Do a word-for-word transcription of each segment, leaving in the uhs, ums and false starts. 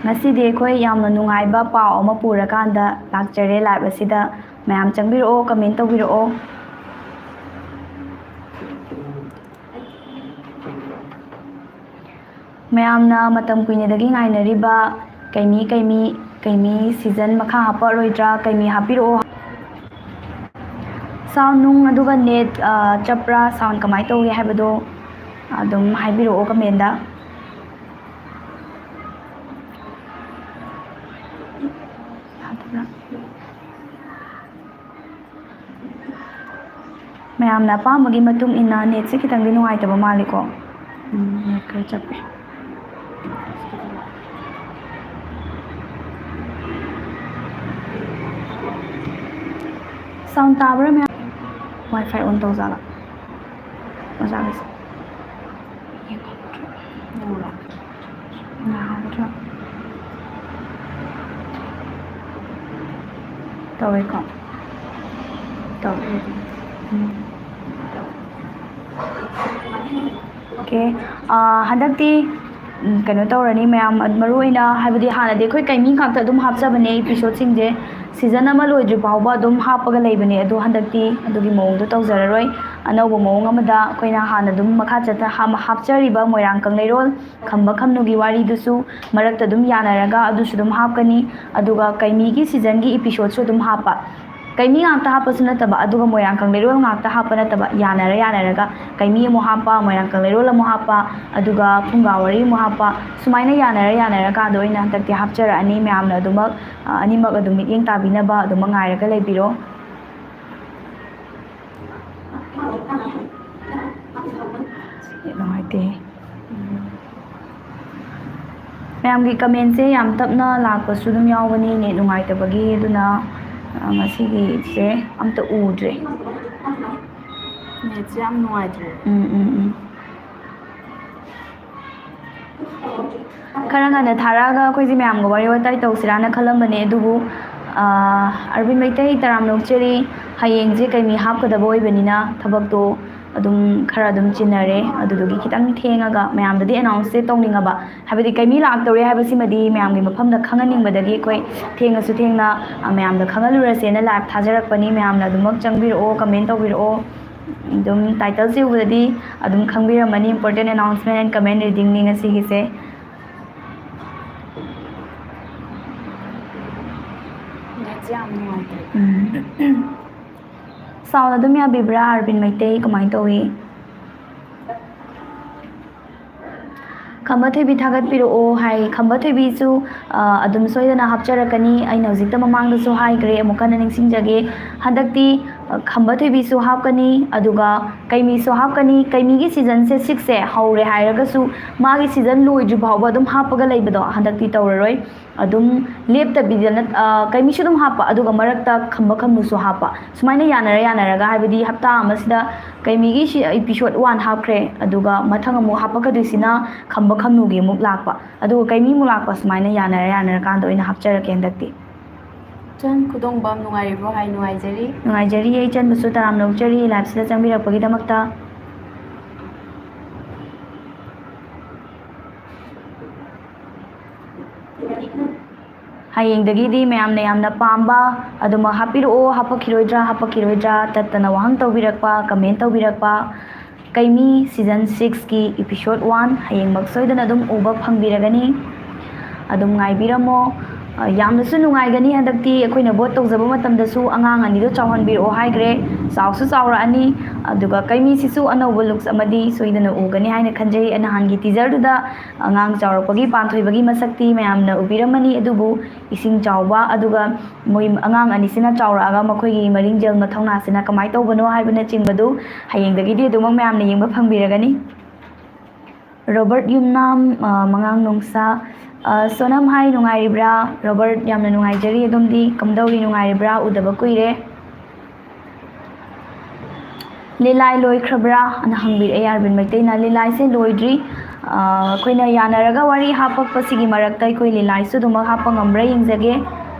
ꯉꯁꯤꯗꯤ ꯑꯩꯈꯣꯏ ꯌꯥꯝꯅ ꯅꯨꯡꯉꯥꯏꯕ ꯄꯥꯎ ꯑꯃ ꯄꯨꯔꯀꯥꯟꯗ ꯂꯥꯛꯆꯔꯦ live ꯑꯁꯤꯗ꯫ ꯃꯌꯥꯝ ꯆꯪꯕꯤꯔꯛꯑꯣ, comment ꯇꯧꯕꯤꯔꯛꯑꯣ꯫ ꯃꯌꯥꯝꯅ ꯃꯇꯝ ꯀꯨꯏꯅꯗꯒꯤ ꯉꯥꯏꯅꯔꯤꯕ ꯀꯩꯃꯤ, ꯀꯩꯃꯤ, ꯀꯩꯃꯤ season ꯃꯈꯥ ꯍꯥꯞꯄꯛꯑꯔꯣꯏꯗ꯭ꯔꯥ? ꯀꯩꯃꯤ ꯍꯥꯞꯄꯤꯔꯛꯑꯣ꯫ Sound ꯅꯨꯡ ꯑꯗꯨꯒ net, ꯑ, ꯆꯞꯄ꯭ꯔꯥ, sound ꯀꯃꯥꯏꯅ ꯇꯧꯒꯦ ꯍꯥꯏꯕꯗꯣ ꯑꯗꯨꯝ ꯍꯥꯏꯕꯤꯔꯛꯑꯣ comment ꯇ꯫ ꯃꯌꯥꯝꯅ ꯑꯄꯥꯝꯕꯒꯤ ꯃꯇꯨꯡ ꯏꯟꯅ net ꯁꯦ ꯈꯤꯇꯪꯗꯤ ꯅꯨꯡꯉꯥꯏꯇꯕ ꯃꯥꯜꯂꯤꯀꯣ꯫ ꯎꯝ, net ꯈꯔ ꯆꯞꯄꯦ꯫ Sound ꯇꯥꯕ꯭ꯔꯥ ꯃꯌꯥꯝ? WiFi on ꯇꯧꯖꯥꯠꯂꯥ? ꯑꯣꯖꯥꯒꯤꯁꯦ꯫ ꯌꯥꯒꯗ꯭ꯔꯥ? ꯇꯧꯋꯦꯀꯣ? ꯇꯧꯋꯦ꯫ ꯎꯝ꯫ OK꯫ ꯑꯥ, ꯍꯟꯗꯛꯇꯤ, ꯎꯝ, ꯀꯩꯅꯣ ꯇꯧꯔꯅꯤ ꯃꯌꯥꯝ, ꯃꯔꯨ ꯑꯣꯏꯅ ꯍꯥꯏꯕꯗꯤ ꯍꯥꯟꯅꯗꯤ ꯑꯩꯈꯣꯏ ꯀꯩꯃꯤ ꯉꯥꯛꯇ ꯑꯗꯨꯝ ꯍꯥꯞꯆꯕꯅꯦ episode ꯁꯤꯡꯁꯦ꯫ Season ꯑꯃ ꯂꯣꯏꯗ꯭ꯔꯤ ꯐꯥꯎꯕ ꯑꯗꯨꯝ ꯍꯥꯞꯄꯒ ꯂꯩꯕꯅꯦ, ꯑꯗꯣ ꯍꯟꯗꯛꯇꯤ ꯑꯗꯨꯒꯤ ꯃꯑꯣꯡꯗꯣ ꯇꯧꯖꯔꯔꯣꯏ꯫ ꯑꯅꯧꯕ ꯃꯑꯣꯡ ꯑꯃꯗ ꯑꯩꯈꯣꯏꯅ ꯍꯥꯟꯅ ꯑꯗꯨꯝ ꯃꯈꯥ ꯆꯠꯊ-, ꯍꯥ-, ꯍꯥꯞꯆꯔꯤꯕ ꯃꯣꯏꯔꯥꯡ ꯀꯪꯂꯩꯔꯣꯜ ꯈꯝꯕ ꯈꯝꯅꯨꯒꯤ ꯋꯥꯔꯤꯗꯨꯁꯨ ꯃꯔꯛꯇ ꯑꯗꯨꯝ ꯌꯥꯅꯔꯒ ꯑꯗꯨꯁꯨ ꯑꯗꯨꯝ ꯍꯥꯞꯀꯅꯤ꯫ ꯑꯗꯨꯒ ꯀꯩꯃꯤꯒꯤ season ꯒꯤ episode ꯁꯨ ꯑꯗꯨꯝ ꯍꯥꯞꯄ꯫ ꯀꯩꯃꯤ ꯉꯥꯛꯇ ꯍꯥꯞꯄꯁꯨ ꯅꯠꯇꯕ, ꯑꯗꯨꯒ ꯃꯣꯏꯔꯥꯡ ꯀꯪꯂꯩꯔꯣꯜ ꯉꯥꯛꯇ ꯍꯥꯞꯄ ꯅꯠꯇꯕ, ꯌꯥꯅꯔ ꯌꯥꯅꯔꯒ ꯀꯩꯃꯤ ꯑꯃꯨꯛ ꯍꯥꯞꯄ, ꯃꯣꯏꯔꯥꯡ ꯀꯪꯂꯩꯔꯣꯜ ꯑꯃꯨꯛ ꯍꯥꯞꯄ, ꯑꯗꯨꯒ ꯐꯨꯡꯒꯥ ꯋꯥꯔꯤ ꯑꯃꯨꯛ ꯍꯥꯞꯄ, ꯁꯨꯃꯥꯏꯅ ꯌꯥꯅꯔ ꯌꯥꯅꯔꯀꯥꯟꯗ ꯑꯣꯏꯅ ꯍꯟꯗꯛꯇꯤ ꯍꯥꯞꯆꯔꯛꯑꯅꯤ꯫ ꯃꯌꯥꯝꯅ ꯑꯗꯨꯃꯛ, ꯑ, ꯑꯅꯤꯃꯛ ꯑꯗꯨꯝ ꯃꯤꯠꯌꯦꯡ ꯇꯥꯕꯤꯅꯕ ꯑꯗꯨꯃꯛ ꯉꯥꯏꯔꯒ ꯂꯩꯕꯤꯔꯣ꯫ ꯅꯨꯡꯉꯥꯏꯇꯦ꯫ ꯃꯌꯥꯝꯒꯤ comment ꯁꯦ ꯌꯥꯝ ꯇꯞꯅ ꯂꯥꯛꯄꯁꯨ ꯑꯗꯨꯝ ꯌꯥꯎꯕꯅꯤ, net ꯅꯨꯡꯉꯥꯏꯇꯕꯒꯤ, ꯑꯗꯨꯅ, ꯑ, ꯉꯁꯤꯒꯤꯁꯦ ꯑꯝꯇ ꯎꯗ꯭ꯔꯦ꯫ Net ꯁꯦ ꯌꯥꯝ ꯅꯨꯡꯉꯥꯏꯇ꯭ꯔꯦ꯫ ꯎꯝ, ꯎꯝ, ꯎꯝ꯫ ꯈꯔ ꯉꯟꯅ ꯊꯥꯔꯛꯑꯒ ꯑꯩꯈꯣꯏꯁꯦ ꯃꯌꯥꯝꯒ ꯋꯥꯔꯤ ꯋꯥꯇꯥꯏ ꯇꯧꯁꯤꯔꯥꯅ ꯈꯜꯂꯝꯕꯅꯦ, ꯑꯗꯨꯕꯨ, ꯑ, ꯑꯔꯕꯤꯟ ꯃꯩꯇꯩ, ꯇꯔꯥꯝꯅ ꯑꯣꯛꯆꯔꯤ꯫ ꯍꯌꯦꯡꯁꯦ ꯀꯩꯃꯤ ꯍꯥꯞꯀꯗꯕ ꯑꯣꯏꯕꯅꯤꯅ ꯊꯕꯛꯇꯣ ꯑꯗꯨꯝ ꯈꯔ ꯑꯗꯨꯝ ꯆꯤꯟꯅꯔꯦ꯫ ꯑꯗꯨꯗꯨꯒꯤ ꯈꯤꯇꯪ ꯊꯦꯡꯉꯒ ꯃꯌꯥꯝꯗꯗꯤ ꯑꯦꯅꯥꯎꯟꯁꯁꯦ ꯇꯧꯅꯤꯡꯉꯕ, ꯍꯥꯏꯕꯗꯤ ꯀꯩꯃꯤ ꯂꯥꯛꯇꯧꯔꯦ ꯍꯥꯏꯕꯁꯤꯃꯗꯤ ꯃꯌꯥꯝꯒꯤ ꯃꯐꯝꯗ ꯈꯪꯍꯟꯅꯤꯡꯕꯗꯒꯤ ꯑꯩꯈꯣꯏ ꯊꯦꯡꯉꯁꯨ ꯊꯦꯡꯅ, ꯑ, ꯃꯌꯥꯝꯗ ꯈꯪꯍꯜꯂꯨꯔꯁꯦꯅ ꯂꯥꯏꯚ ꯊꯥꯖꯔꯛꯄꯅꯤ꯫ ꯃꯌꯥꯝꯅ ꯑꯗꯨꯃꯛ ꯆꯪꯕꯤꯔꯛꯑꯣ, ꯀꯃꯦꯟ ꯇꯧꯕꯤꯔꯛꯑꯣ꯫ ꯑꯗꯨꯝ ꯇꯥꯏꯇꯜꯁꯦ ꯎꯕꯗꯗꯤ ꯑꯗꯨꯝ ꯈꯪꯕꯤꯔꯝꯃꯅꯤ, important announcement and comment readingꯅꯤ ꯉꯁꯤꯒꯤꯁꯦ꯫ ꯅꯦꯠꯁꯦ ꯌꯥꯝ ꯅꯨꯡꯉꯥꯏꯇꯦ꯫ ꯎꯝ꯫ ꯁꯥꯎꯟ ꯑꯗꯨꯝ ꯌꯥꯕꯤꯕ꯭ꯔꯥ, ꯑꯥꯔꯕꯤꯟ ꯃꯩꯇꯩ? ꯀꯃꯥꯏꯅ ꯇꯧꯏ? ꯈꯝꯕ ꯊꯣꯏꯕꯤ ꯊꯥꯒꯠꯄꯤꯔꯛꯑꯣ ꯍꯥꯏ꯫ ꯈꯝꯕ ꯊꯣꯏꯕꯤꯁꯨ, ꯑ, ꯑꯗꯨꯝ ꯁꯣꯏꯗꯅ ꯍꯥꯞꯆꯔꯛꯀꯅꯤ꯫ ꯑꯩꯅ ꯍꯧꯖꯤꯛꯇ ꯃꯃꯥꯡꯗꯁꯨ ꯍꯥꯏꯈ꯭ꯔꯦ, ꯑꯃꯨꯛ ꯍꯟꯅ ꯅꯤꯡꯁꯤꯡꯖꯒꯦ꯫ ꯍꯟꯗꯛꯇꯤ, ꯑ, ꯈꯝꯕ ꯊꯣꯏꯕꯤꯁꯨ ꯍꯥꯞꯀꯅꯤ, ꯑꯗꯨꯒ ꯀꯩꯃꯤꯁꯨ ꯍꯥꯞꯀꯅꯤ꯫ ꯀꯩꯃꯤꯒꯤ ꯁꯤꯖꯟꯁꯦ ꯁꯤꯛꯁꯁꯦ ꯍꯧꯔꯦ ꯍꯥꯏꯔꯒꯁꯨ ꯃꯥꯒꯤ ꯁꯤꯖꯟ ꯂꯣꯏꯗ꯭ꯔꯤ ꯐꯥꯎꯕ ꯑꯗꯨꯝ ꯍꯥꯞꯄꯒ ꯂꯩꯕꯗꯣ ꯍꯟꯗꯛꯇꯤ ꯇꯧꯔꯔꯣꯏ꯫ ꯑꯗꯨꯝ ꯂꯦꯞꯇꯕꯤꯗ ꯅꯠ-, ꯑ, ꯀꯩꯃꯤꯁꯨ ꯑꯗꯨꯝ ꯍꯥꯞꯄ, ꯑꯗꯨꯒ ꯃꯔꯛꯇ ꯈꯝꯕ ꯈꯝꯅꯨꯁꯨ ꯍꯥꯞꯄ꯫ ꯁꯨꯃꯥꯏꯅ ꯌꯥꯅꯔ ꯌꯥꯅꯔꯒ, ꯍꯥꯏꯕꯗꯤ ꯍꯞꯇꯥ ꯑꯃꯁꯤꯗ ꯀꯩꯃꯤꯒꯤ ꯁꯤ episode one ꯍꯥꯞꯈ꯭ꯔꯦ, ꯑꯗꯨꯒ ꯃꯊꯪ ꯑꯃꯨꯛ ꯍꯥꯞꯄꯛꯀꯗꯣꯏꯁꯤꯅ ꯈꯝꯕ ꯈꯝꯅꯨꯒꯤ ꯑꯃꯨꯛ ꯂꯥꯛꯄ, ꯑꯗꯨꯒ ꯀꯩꯃꯤ ꯑꯃꯨꯛ ꯂꯥꯛꯄ, ꯁꯨꯃꯥꯏꯅ ꯌꯥꯅꯔ ꯌꯥꯅꯔꯀꯥꯟꯗ ꯑꯣꯏꯅ ꯍꯥꯞꯆꯔꯛꯀꯦ ꯍꯟꯗꯛꯇꯤ꯫ ꯏꯆꯟ ꯈꯨꯗꯣꯡꯕꯝ ꯅꯨꯡꯉꯥꯏꯔꯤꯕ꯭ꯔꯣ ꯍꯥꯏ? ꯅꯨꯡꯉꯥꯏꯖꯔꯤ꯫ ꯅꯨꯡꯉꯥꯏꯖꯔꯤ, ꯏꯆꯟꯕꯨꯁꯨ ꯇꯔꯥꯝꯅ ꯑꯣꯛꯆꯔꯤ liveꯁꯤꯗ ꯆꯪꯕꯤꯔꯛꯄꯒꯤꯗꯃꯛꯇ꯫ ꯍꯌꯦꯡꯗꯒꯤꯗꯤ ꯃꯌꯥꯝꯅ ꯌꯥꯝꯅ ꯄꯥꯝꯕ ꯑꯗꯨꯃꯛ ꯍꯥꯞꯄꯤꯔꯛꯑꯣ, ꯍꯥꯞꯄꯛꯈꯤꯔꯣꯏꯗ꯭ꯔꯥ, ꯍꯥꯞꯄꯛꯈꯤꯔꯣꯏꯗ꯭ꯔꯥ, ꯇꯠꯇꯅ ꯋꯥꯍꯪ ꯇꯧꯕꯤꯔꯛꯄ, comment ꯇꯧꯕꯤꯔꯛꯄ, ꯀꯩꯃꯤ season sixꯀꯤ episode one ꯍꯌꯦꯡꯃꯛ ꯁꯣꯏꯗꯅ ꯑꯗꯨꯝ ꯎꯕ ꯐꯪꯕꯤꯔꯒꯅꯤ꯫ ꯑꯗꯨꯝ ꯉꯥꯏꯕꯤꯔꯝꯃꯣ꯫ ꯑ, ꯌꯥꯝꯅꯁꯨ ꯅꯨꯡꯉꯥꯏꯒꯅꯤ꯫ ꯍꯟꯗꯛꯇꯤ ꯑꯩꯈꯣꯏꯅ vote ꯇꯧꯖꯕ ꯃꯇꯝꯗꯁꯨ ꯑꯉꯥꯡ ꯑꯅꯤꯗꯣ ꯆꯥꯎꯍꯟꯕꯤꯔꯛꯑꯣ ꯍꯥꯏꯈ꯭ꯔꯦ꯫ ꯆꯥꯎꯁꯨ ꯆꯥꯎꯔꯛꯑꯅꯤ, ꯑꯗꯨꯒ ꯀꯩꯃꯤꯁꯤꯁꯨ ꯑꯅꯧꯕ looks ꯑꯃꯗꯤ ꯁꯣꯏꯗꯅ ꯎꯒꯅꯤ ꯍꯥꯏꯅ ꯈꯟꯖꯩ꯫ ꯅꯍꯥꯟꯒꯤ teaserꯗꯨꯗ ꯑꯉꯥꯡ ꯆꯥꯎꯔꯛꯄꯒꯤ ꯄꯥꯟꯊꯣꯏꯕꯒꯤ ꯃꯁꯛꯇꯤ ꯃꯌꯥꯝꯅ ꯎꯕꯤꯔꯝꯃꯅꯤ, ꯑꯗꯨꯕꯨ ꯏꯁꯤꯡ ꯆꯥꯎꯕ, ꯑꯗꯨꯒ ꯃꯣꯏ ꯑꯉꯥꯡ ꯑꯅꯤꯁꯤꯅ ꯆꯥꯎꯔꯛꯑꯒ ꯃꯈꯣꯏꯒꯤ ꯃꯔꯤꯡꯖꯦꯜ ꯃꯊꯧꯅꯥꯁꯤꯅ ꯀꯃꯥꯏꯅ ꯇꯧꯕꯅꯣ ꯍꯥꯏꯕꯅꯆꯤꯡꯕꯗꯨ ꯍꯌꯦꯡꯗꯒꯤꯗꯤ ꯑꯗꯨꯃꯛ ꯃꯌꯥꯝꯅ ꯌꯦꯡꯕ ꯐꯪꯕꯤꯔꯒꯅꯤ꯫ ꯔꯣꯕꯔꯠ ꯌꯨꯝꯅꯥꯝ, ꯑ, ꯃꯉꯥꯡ ꯅꯣꯡꯁꯥ, ꯑ, ꯁꯣꯅꯝ ꯍꯥꯏ, ꯅꯨꯡꯉꯥꯏꯔꯤꯕ꯭ꯔꯥ? ꯔꯣꯕꯔꯠ, ꯌꯥꯝꯅ ꯅꯨꯡꯉꯥꯏꯖꯔꯤ꯫ ꯑꯗꯣꯝꯗꯤ ꯀꯝꯗꯧꯔꯤ? ꯅꯨꯡꯉꯥꯏꯔꯤꯕ꯭ꯔꯥ? ꯎꯗꯕ ꯀꯨꯏꯔꯦ꯫ ꯂꯤꯂꯥꯏ ꯂꯣꯏꯈ꯭ꯔꯕ꯭ꯔꯥ? ꯑꯅ ꯍꯪꯕꯤꯔꯛꯑꯦ ꯑꯥꯔꯕꯤꯟ ꯃꯩꯇꯩꯅ꯫ ꯂꯤꯂꯥꯏꯁꯦ ꯂꯣꯏꯗ꯭ꯔꯤ꯫ ꯑ, ꯑꯩꯈꯣꯏꯅ ꯌꯥꯅꯔꯒ ꯋꯥꯔꯤ ꯍꯥꯞꯄꯛꯄꯁꯤꯒꯤ ꯃꯔꯛꯇ ꯑꯩꯈꯣꯏ ꯂꯤꯂꯥꯏꯁꯨ ꯑꯗꯨꯃꯛ ꯍꯥꯞꯄ ꯉꯝꯕ꯭ꯔꯥ ꯌꯦꯡꯖꯒꯦ꯫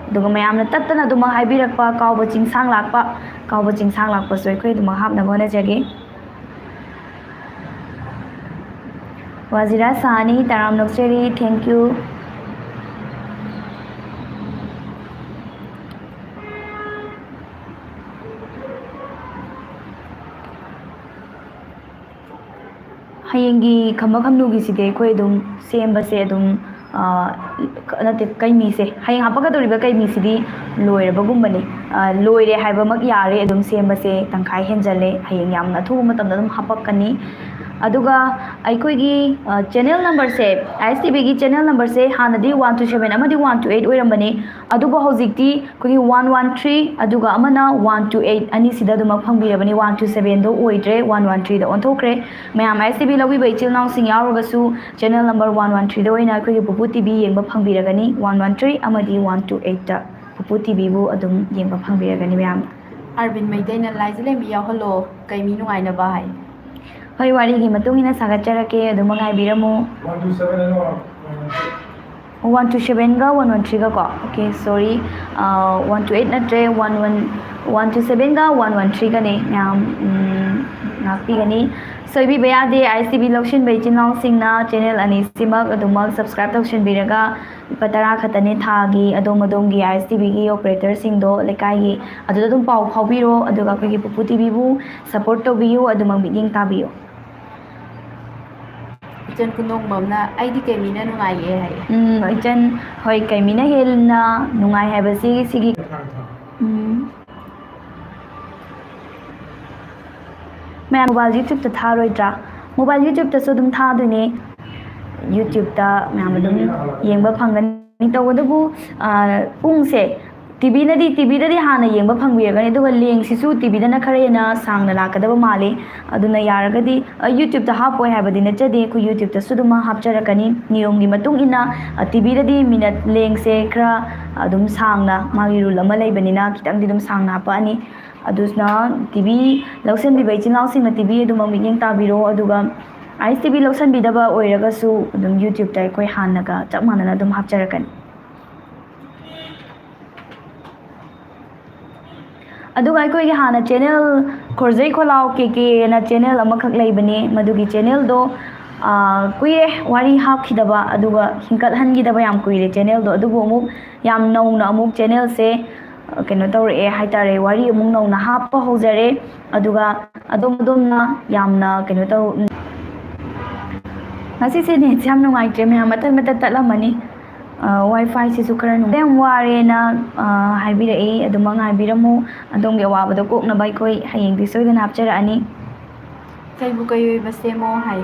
ꯑꯗꯨꯒ ꯃꯌꯥꯝꯅ ꯇꯠꯇꯅ ꯑꯗꯨꯃꯛ ꯍꯥꯏꯕꯤꯔꯛꯄ ꯀꯥꯎꯕ ꯆꯤꯡꯁꯥꯡ ꯂꯥꯛꯄ, ꯀꯥꯎꯕ ꯆꯤꯡꯁꯥꯡ ꯂꯥꯛꯄꯁꯨ ꯑꯩꯈꯣꯏ ꯑꯗꯨꯃꯛ ꯍꯥꯞꯅꯕ ꯍꯣꯠꯅꯖꯒꯦ꯫ ꯋꯥꯖꯤꯔꯥ ꯁꯥꯍꯅꯤ, ꯇꯔꯥꯝꯅ ꯑꯣꯛꯆꯔꯤ꯫ Thank you꯫ ꯍꯌꯦꯡꯒꯤ ꯈꯝꯕ ꯈꯝꯅꯨꯒꯤꯁꯤꯗꯤ ꯑꯩꯈꯣꯏ ꯑꯗꯨꯝ ꯁꯦꯝꯕꯁꯦ ꯑꯗꯨꯝ, ꯑ, ꯅꯠꯇꯦ, ꯀꯩꯃꯤꯁꯦ ꯍꯌꯦꯡ ꯍꯥꯞꯄꯛꯀꯗꯧꯔꯤꯕ ꯀꯩꯃꯤꯁꯤꯗꯤ ꯂꯣꯏꯔꯕꯒꯨꯝꯕꯅꯤ꯫ ꯑ, ꯂꯣꯏꯔꯦ ꯍꯥꯏꯕꯃꯛ ꯌꯥꯔꯦ, ꯑꯗꯨꯝ ꯁꯦꯝꯕꯁꯦ ꯇꯪꯈꯥꯏ ꯍꯦꯟꯖꯜꯂꯦ꯫ ꯍꯌꯦꯡ ꯌꯥꯝꯅ ꯑꯊꯨꯕ ꯃꯇꯝꯗ ꯑꯗꯨꯝ ꯍꯥꯞꯄꯛꯀꯅꯤ꯫ ꯑꯗꯨꯒ ꯑꯩꯈꯣꯏꯒꯤ, ꯑ, ꯆꯦꯅꯦꯜ ꯅꯝꯕꯔꯁꯦ, ꯑꯥꯏ ꯑꯦꯁ ꯇꯤ ꯚꯤꯒꯤ ꯆꯦꯅꯦꯜ ꯅꯝꯕꯔꯁꯦ ꯍꯥꯟꯅꯗꯤ ꯋꯥꯟ ꯇꯨ ꯁꯕꯦꯟ ꯑꯃꯗꯤ ꯋꯥꯟ ꯇꯨ ꯑꯩꯠ ꯑꯣꯏꯔꯝꯕꯅꯤ, ꯑꯗꯨꯕꯨ ꯍꯧꯖꯤꯛꯇꯤ ꯑꯩꯈꯣꯏꯒꯤ ꯋꯥꯟ ꯋꯥꯟ ꯊ꯭ꯔꯤ ꯑꯗꯨꯒ ꯑꯃꯅ ꯋꯥꯟ ꯇꯨ ꯑꯩꯠ ꯑꯅꯤꯁꯤꯗ ꯑꯗꯨꯃꯛ ꯐꯪꯕꯤꯔꯕꯅꯤ꯫ ꯋꯥꯟ ꯇꯨ ꯁꯕꯦꯟꯗꯣ ꯑꯣꯏꯗ꯭ꯔꯦ, ꯋꯥꯟ ꯋꯥꯟ ꯊ꯭ꯔꯤꯗ ꯑꯣꯟꯊꯣꯛꯈ꯭ꯔꯦ꯫ ꯃꯌꯥꯝ ꯑꯥꯏ ꯑꯦꯁ ꯇꯤ ꯚꯤ ꯂꯧꯕꯤꯕ ꯏꯆꯤꯜ ꯏꯅꯥꯎꯁꯤꯡ ꯌꯥꯎꯔꯒꯁꯨ ꯆꯦꯅꯦꯜ ꯅꯝꯕꯔ ꯋꯥꯟ ꯋꯥꯟ ꯊ꯭ꯔꯤꯗ ꯑꯣꯏꯅ ꯑꯩꯈꯣꯏꯒꯤ ꯄꯨꯄꯨ ꯇꯤ ꯚꯤ ꯌꯦꯡꯕ ꯐꯪꯕꯤꯔꯒꯅꯤ, ꯋꯥꯟ ꯋꯥꯟ ꯊ꯭ꯔꯤ ꯑꯃꯗꯤ ꯋꯥꯟ ꯇꯨ ꯑꯩꯠꯇ ꯄꯨꯄꯨ ꯇꯤ ꯚꯤꯕꯨ ꯑꯗꯨꯝ ꯌꯦꯡꯕ ꯐꯪꯕꯤꯔꯒꯅꯤ ꯃꯌꯥꯝ꯫ ꯑꯥꯔꯕꯤꯟ ꯃꯩꯇꯩꯅ "ꯂꯥꯏꯖꯂꯦꯝꯕꯤ ꯌꯥꯎꯍꯜꯂꯣ, ꯀꯩꯃꯤ ꯅꯨꯡꯉꯥꯏꯅꯕ" ꯍꯥꯏ꯫ ꯍꯣꯏ, ꯋꯥꯔꯤꯒꯤ ꯃꯇꯨꯡ ꯏꯟꯅ ꯁꯥꯒꯠꯆꯔꯛꯀꯦ, ꯑꯗꯨꯃꯛ ꯉꯥꯏꯕꯤꯔꯝꯃꯨ꯫ ꯋꯥꯟ ꯇꯨ ꯁꯕꯦꯟꯒ ꯋꯥꯟ ꯋꯥꯟ ꯊ꯭ꯔꯤꯒ ꯀꯣ, okay, sorry, one two eight ꯅꯠꯇ꯭ꯔꯦ, ꯋꯥꯟ ꯋꯥꯟ, ꯋꯥꯟ ꯇꯨ ꯁꯕꯦꯟꯒ ꯋꯥꯟ ꯋꯥꯟ ꯊ꯭ꯔꯤꯒꯅꯦ ꯃꯌꯥꯝ, ꯎꯝ, ꯉꯥꯛꯄꯤꯒꯅꯤ꯫ ꯁꯣꯏꯕꯤꯕ ꯌꯥꯗꯦ, ꯑꯥꯏ ꯑꯦꯁ ꯇꯤ ꯚꯤ ꯂꯧꯁꯤꯟꯕ ꯏꯆꯤꯟ ꯏꯅꯥꯎꯁꯤꯡꯅ ꯆꯦꯅꯦꯜ ꯑꯅꯤꯁꯤꯃꯛ ꯑꯗꯨꯃꯛ ꯁꯕꯁꯀ꯭ꯔꯥꯏꯕ ꯇꯧꯁꯤꯟꯕꯤꯔꯒ ꯂꯨꯄꯥ ꯇꯔꯥ ꯈꯛꯇꯅꯦ ꯊꯥꯒꯤ꯫ ꯑꯗꯣꯝ ꯑꯗꯣꯝꯒꯤ ꯑꯥꯏ ꯑꯦꯁ ꯇꯤ ꯚꯤꯒꯤ ꯑꯣꯄꯔꯦꯇꯔꯁꯤꯡꯗꯣ ꯂꯩꯀꯥꯏꯒꯤ ꯑꯗꯨꯗ ꯑꯗꯨꯝ ꯄꯥꯎ ꯐꯥꯎꯕꯤꯔꯣ, ꯑꯗꯨꯒ ꯑꯩꯈꯣꯏꯒꯤ ꯄꯨꯄꯨ ꯇꯤ ꯚꯤꯕꯨ ꯁꯞꯄꯣꯔꯠ ꯇꯧꯕꯤꯌꯨ, ꯑꯗꯨꯃꯛ ꯃꯤꯠꯌꯦꯡ ꯇꯥꯕꯤꯌꯨ꯫ ꯏꯆꯟ ꯈꯨꯅꯣꯡꯕꯝꯅ "ꯑꯩꯗꯤ ꯀꯩꯃꯤꯅ ꯅꯨꯡꯉꯥꯏꯌꯦ" ꯍꯥꯏꯌꯦ꯫ ꯎꯝ, ꯏꯆꯟ, ꯍꯣꯏ, ꯀꯩꯃꯤꯅ ꯍꯦꯟꯅ ꯅꯨꯡꯉꯥꯏ ꯍꯥꯏꯕꯁꯤ ꯁꯤꯒꯤ, ꯎꯝ꯫ ꯃꯌꯥꯝ ꯃꯣꯕꯥꯏꯜ YouTubeꯇ ꯊꯥꯔꯣꯏꯗ꯭ꯔꯥ? ꯃꯣꯕꯥꯏꯜ YouTubeꯇꯁꯨ ꯑꯗꯨꯝ ꯊꯥꯗꯣꯏꯅꯦ꯫ YouTubeꯇ ꯃꯌꯥꯝ ꯑꯗꯨꯝ ꯌꯦꯡꯕ ꯐꯪꯒꯅꯤ꯫ ꯇꯧꯕꯇꯕꯨ, ꯑ, ꯄꯨꯡꯁꯦ ꯇꯤ ꯚꯤꯅꯗꯤ, ꯇꯤ ꯚꯤꯗꯗꯤ ꯍꯥꯟꯅ ꯌꯦꯡꯕ ꯐꯪꯕꯤꯔꯒꯅꯤ, ꯑꯗꯨꯒ ꯂꯦꯡꯁꯤꯁꯨ ꯇꯤ ꯚꯤꯗꯅ ꯈꯔ ꯍꯦꯟꯅ ꯁꯥꯡꯅ ꯂꯥꯛꯀꯗꯕ ꯃꯥꯜꯂꯤ꯫ ꯑꯗꯨꯅ ꯌꯥꯔꯒꯗꯤ, ꯑ, YouTubeꯇ ꯍꯥꯞꯄꯣꯏ ꯍꯥꯏꯕꯗꯤ ꯅꯠꯆꯗꯦ, ꯑꯩꯈꯣꯏ YouTubeꯇꯁꯨ ꯑꯗꯨꯝ ꯍꯥꯞꯆꯔꯛꯀꯅꯤ꯫ ꯅꯤꯌꯣꯝꯒꯤ ꯃꯇꯨꯡ ꯏꯟꯅ, ꯑ, ꯇꯤ ꯚꯤꯗꯗꯤ ꯃꯤꯅꯠ ꯂꯦꯡꯁꯦ ꯈꯔ ꯑꯗꯨꯝ ꯁꯥꯡꯅ, ꯃꯥꯒꯤ ꯔꯨꯜ ꯑꯃ ꯂꯩꯕꯅꯤꯅ ꯈꯤꯇꯪꯗꯤ ꯑꯗꯨꯝ ꯁꯥꯡꯅ ꯍꯥꯞꯄꯛꯑꯅꯤ꯫ ꯑꯗꯨꯅ ꯇꯤ ꯚꯤ ꯂꯧꯁꯤꯟꯕꯤꯕ ꯏꯆꯤꯟ ꯏꯅꯥꯎꯁꯤꯡꯅ ꯇꯤ ꯚꯤ ꯑꯗꯨꯃꯛ ꯃꯤꯠꯌꯦꯡ ꯇꯥꯕꯤꯔꯣ, ꯑꯗꯨꯒ ꯑꯥꯏ ꯑꯦꯁ ꯇꯤ ꯚꯤ ꯂꯧꯁꯤꯟꯕꯤꯗꯕ ꯑꯣꯏꯔꯒꯁꯨ ꯑꯗꯨꯝ YouTubeꯇ ꯑꯩꯈꯣꯏ ꯍꯥꯟꯅꯒ ꯆꯞ ꯃꯥꯟꯅꯅ ꯑꯗꯨꯝ ꯍꯥꯞꯆꯔꯛꯀꯅꯤ꯫ ꯑꯗꯨꯒ ꯑꯩꯈꯣꯏꯒꯤ ꯍꯥꯟꯅ ꯆꯦꯅꯦꯜ ꯈꯣꯔꯖꯩ ꯈꯣꯂꯥꯎ ꯀꯦ ꯀꯦꯅ ꯆꯦꯅꯦꯜ ꯑꯃꯈꯛ ꯂꯩꯕꯅꯤ, ꯃꯗꯨꯒꯤ ꯆꯦꯅꯦꯜꯗꯣ ꯑꯥ, ꯀꯨꯏꯔꯦ ꯋꯥꯔꯤ ꯍꯥꯞꯈꯤꯗꯕ, ꯑꯗꯨꯒ ꯍꯤꯡꯀꯠꯍꯟꯈꯤꯗꯕ ꯌꯥꯝ ꯀꯨꯏꯔꯦ ꯆꯦꯅꯦꯜꯗꯣ꯫ ꯑꯗꯨꯕꯨ ꯑꯃꯨꯛ ꯌꯥꯝ ꯅꯧꯅ ꯑꯃꯨꯛ ꯆꯦꯅꯦꯜꯁꯦ, ꯑ, ꯀꯩꯅꯣ ꯇꯧꯔꯛꯑꯦ ꯍꯥꯏꯇꯥꯔꯦ, ꯋꯥꯔꯤ ꯑꯃꯨꯛ ꯅꯧꯅ ꯍꯥꯞꯄ ꯍꯧꯖꯔꯦ꯫ ꯑꯗꯨꯒ ꯑꯗꯣꯝ ꯑꯗꯣꯝꯅ ꯌꯥꯝꯅ ꯀꯩꯅꯣ ꯇꯧ-, ꯎꯝ꯫ ꯉꯁꯤꯁꯦ ꯅꯦꯠꯁꯦ ꯌꯥꯝ ꯅꯨꯡꯉꯥꯏꯇ꯭ꯔꯦ ꯃꯌꯥꯝ, ꯃꯇꯠ ꯃꯇꯠ ꯇꯠꯂꯝꯃꯅꯤ꯫ ꯑ, ꯋꯥꯏꯐꯥꯏꯁꯤꯁꯨ ꯈꯔ ꯅꯨꯡꯉꯥꯏ-, ꯌꯥꯝ ꯋꯥꯔꯦꯅ, ꯑ, ꯍꯥꯏꯕꯤꯔꯛꯏ꯫ ꯑꯗꯨꯃꯛ ꯉꯥꯏꯕꯤꯔꯝꯃꯨ꯫ ꯑꯗꯣꯝꯒꯤ ꯑꯋꯥꯕꯗꯣ ꯀꯣꯛꯅꯕ ꯑꯩꯈꯣꯏ ꯍꯌꯦꯡꯗꯤ ꯁꯣꯏꯗꯅ ꯍꯥꯞꯆꯔꯛꯑꯅꯤ꯫ ꯀꯩꯕꯨ ꯀꯩ ꯑꯣꯏꯕ ꯁꯦꯝꯃꯣ ꯍꯥꯏ꯫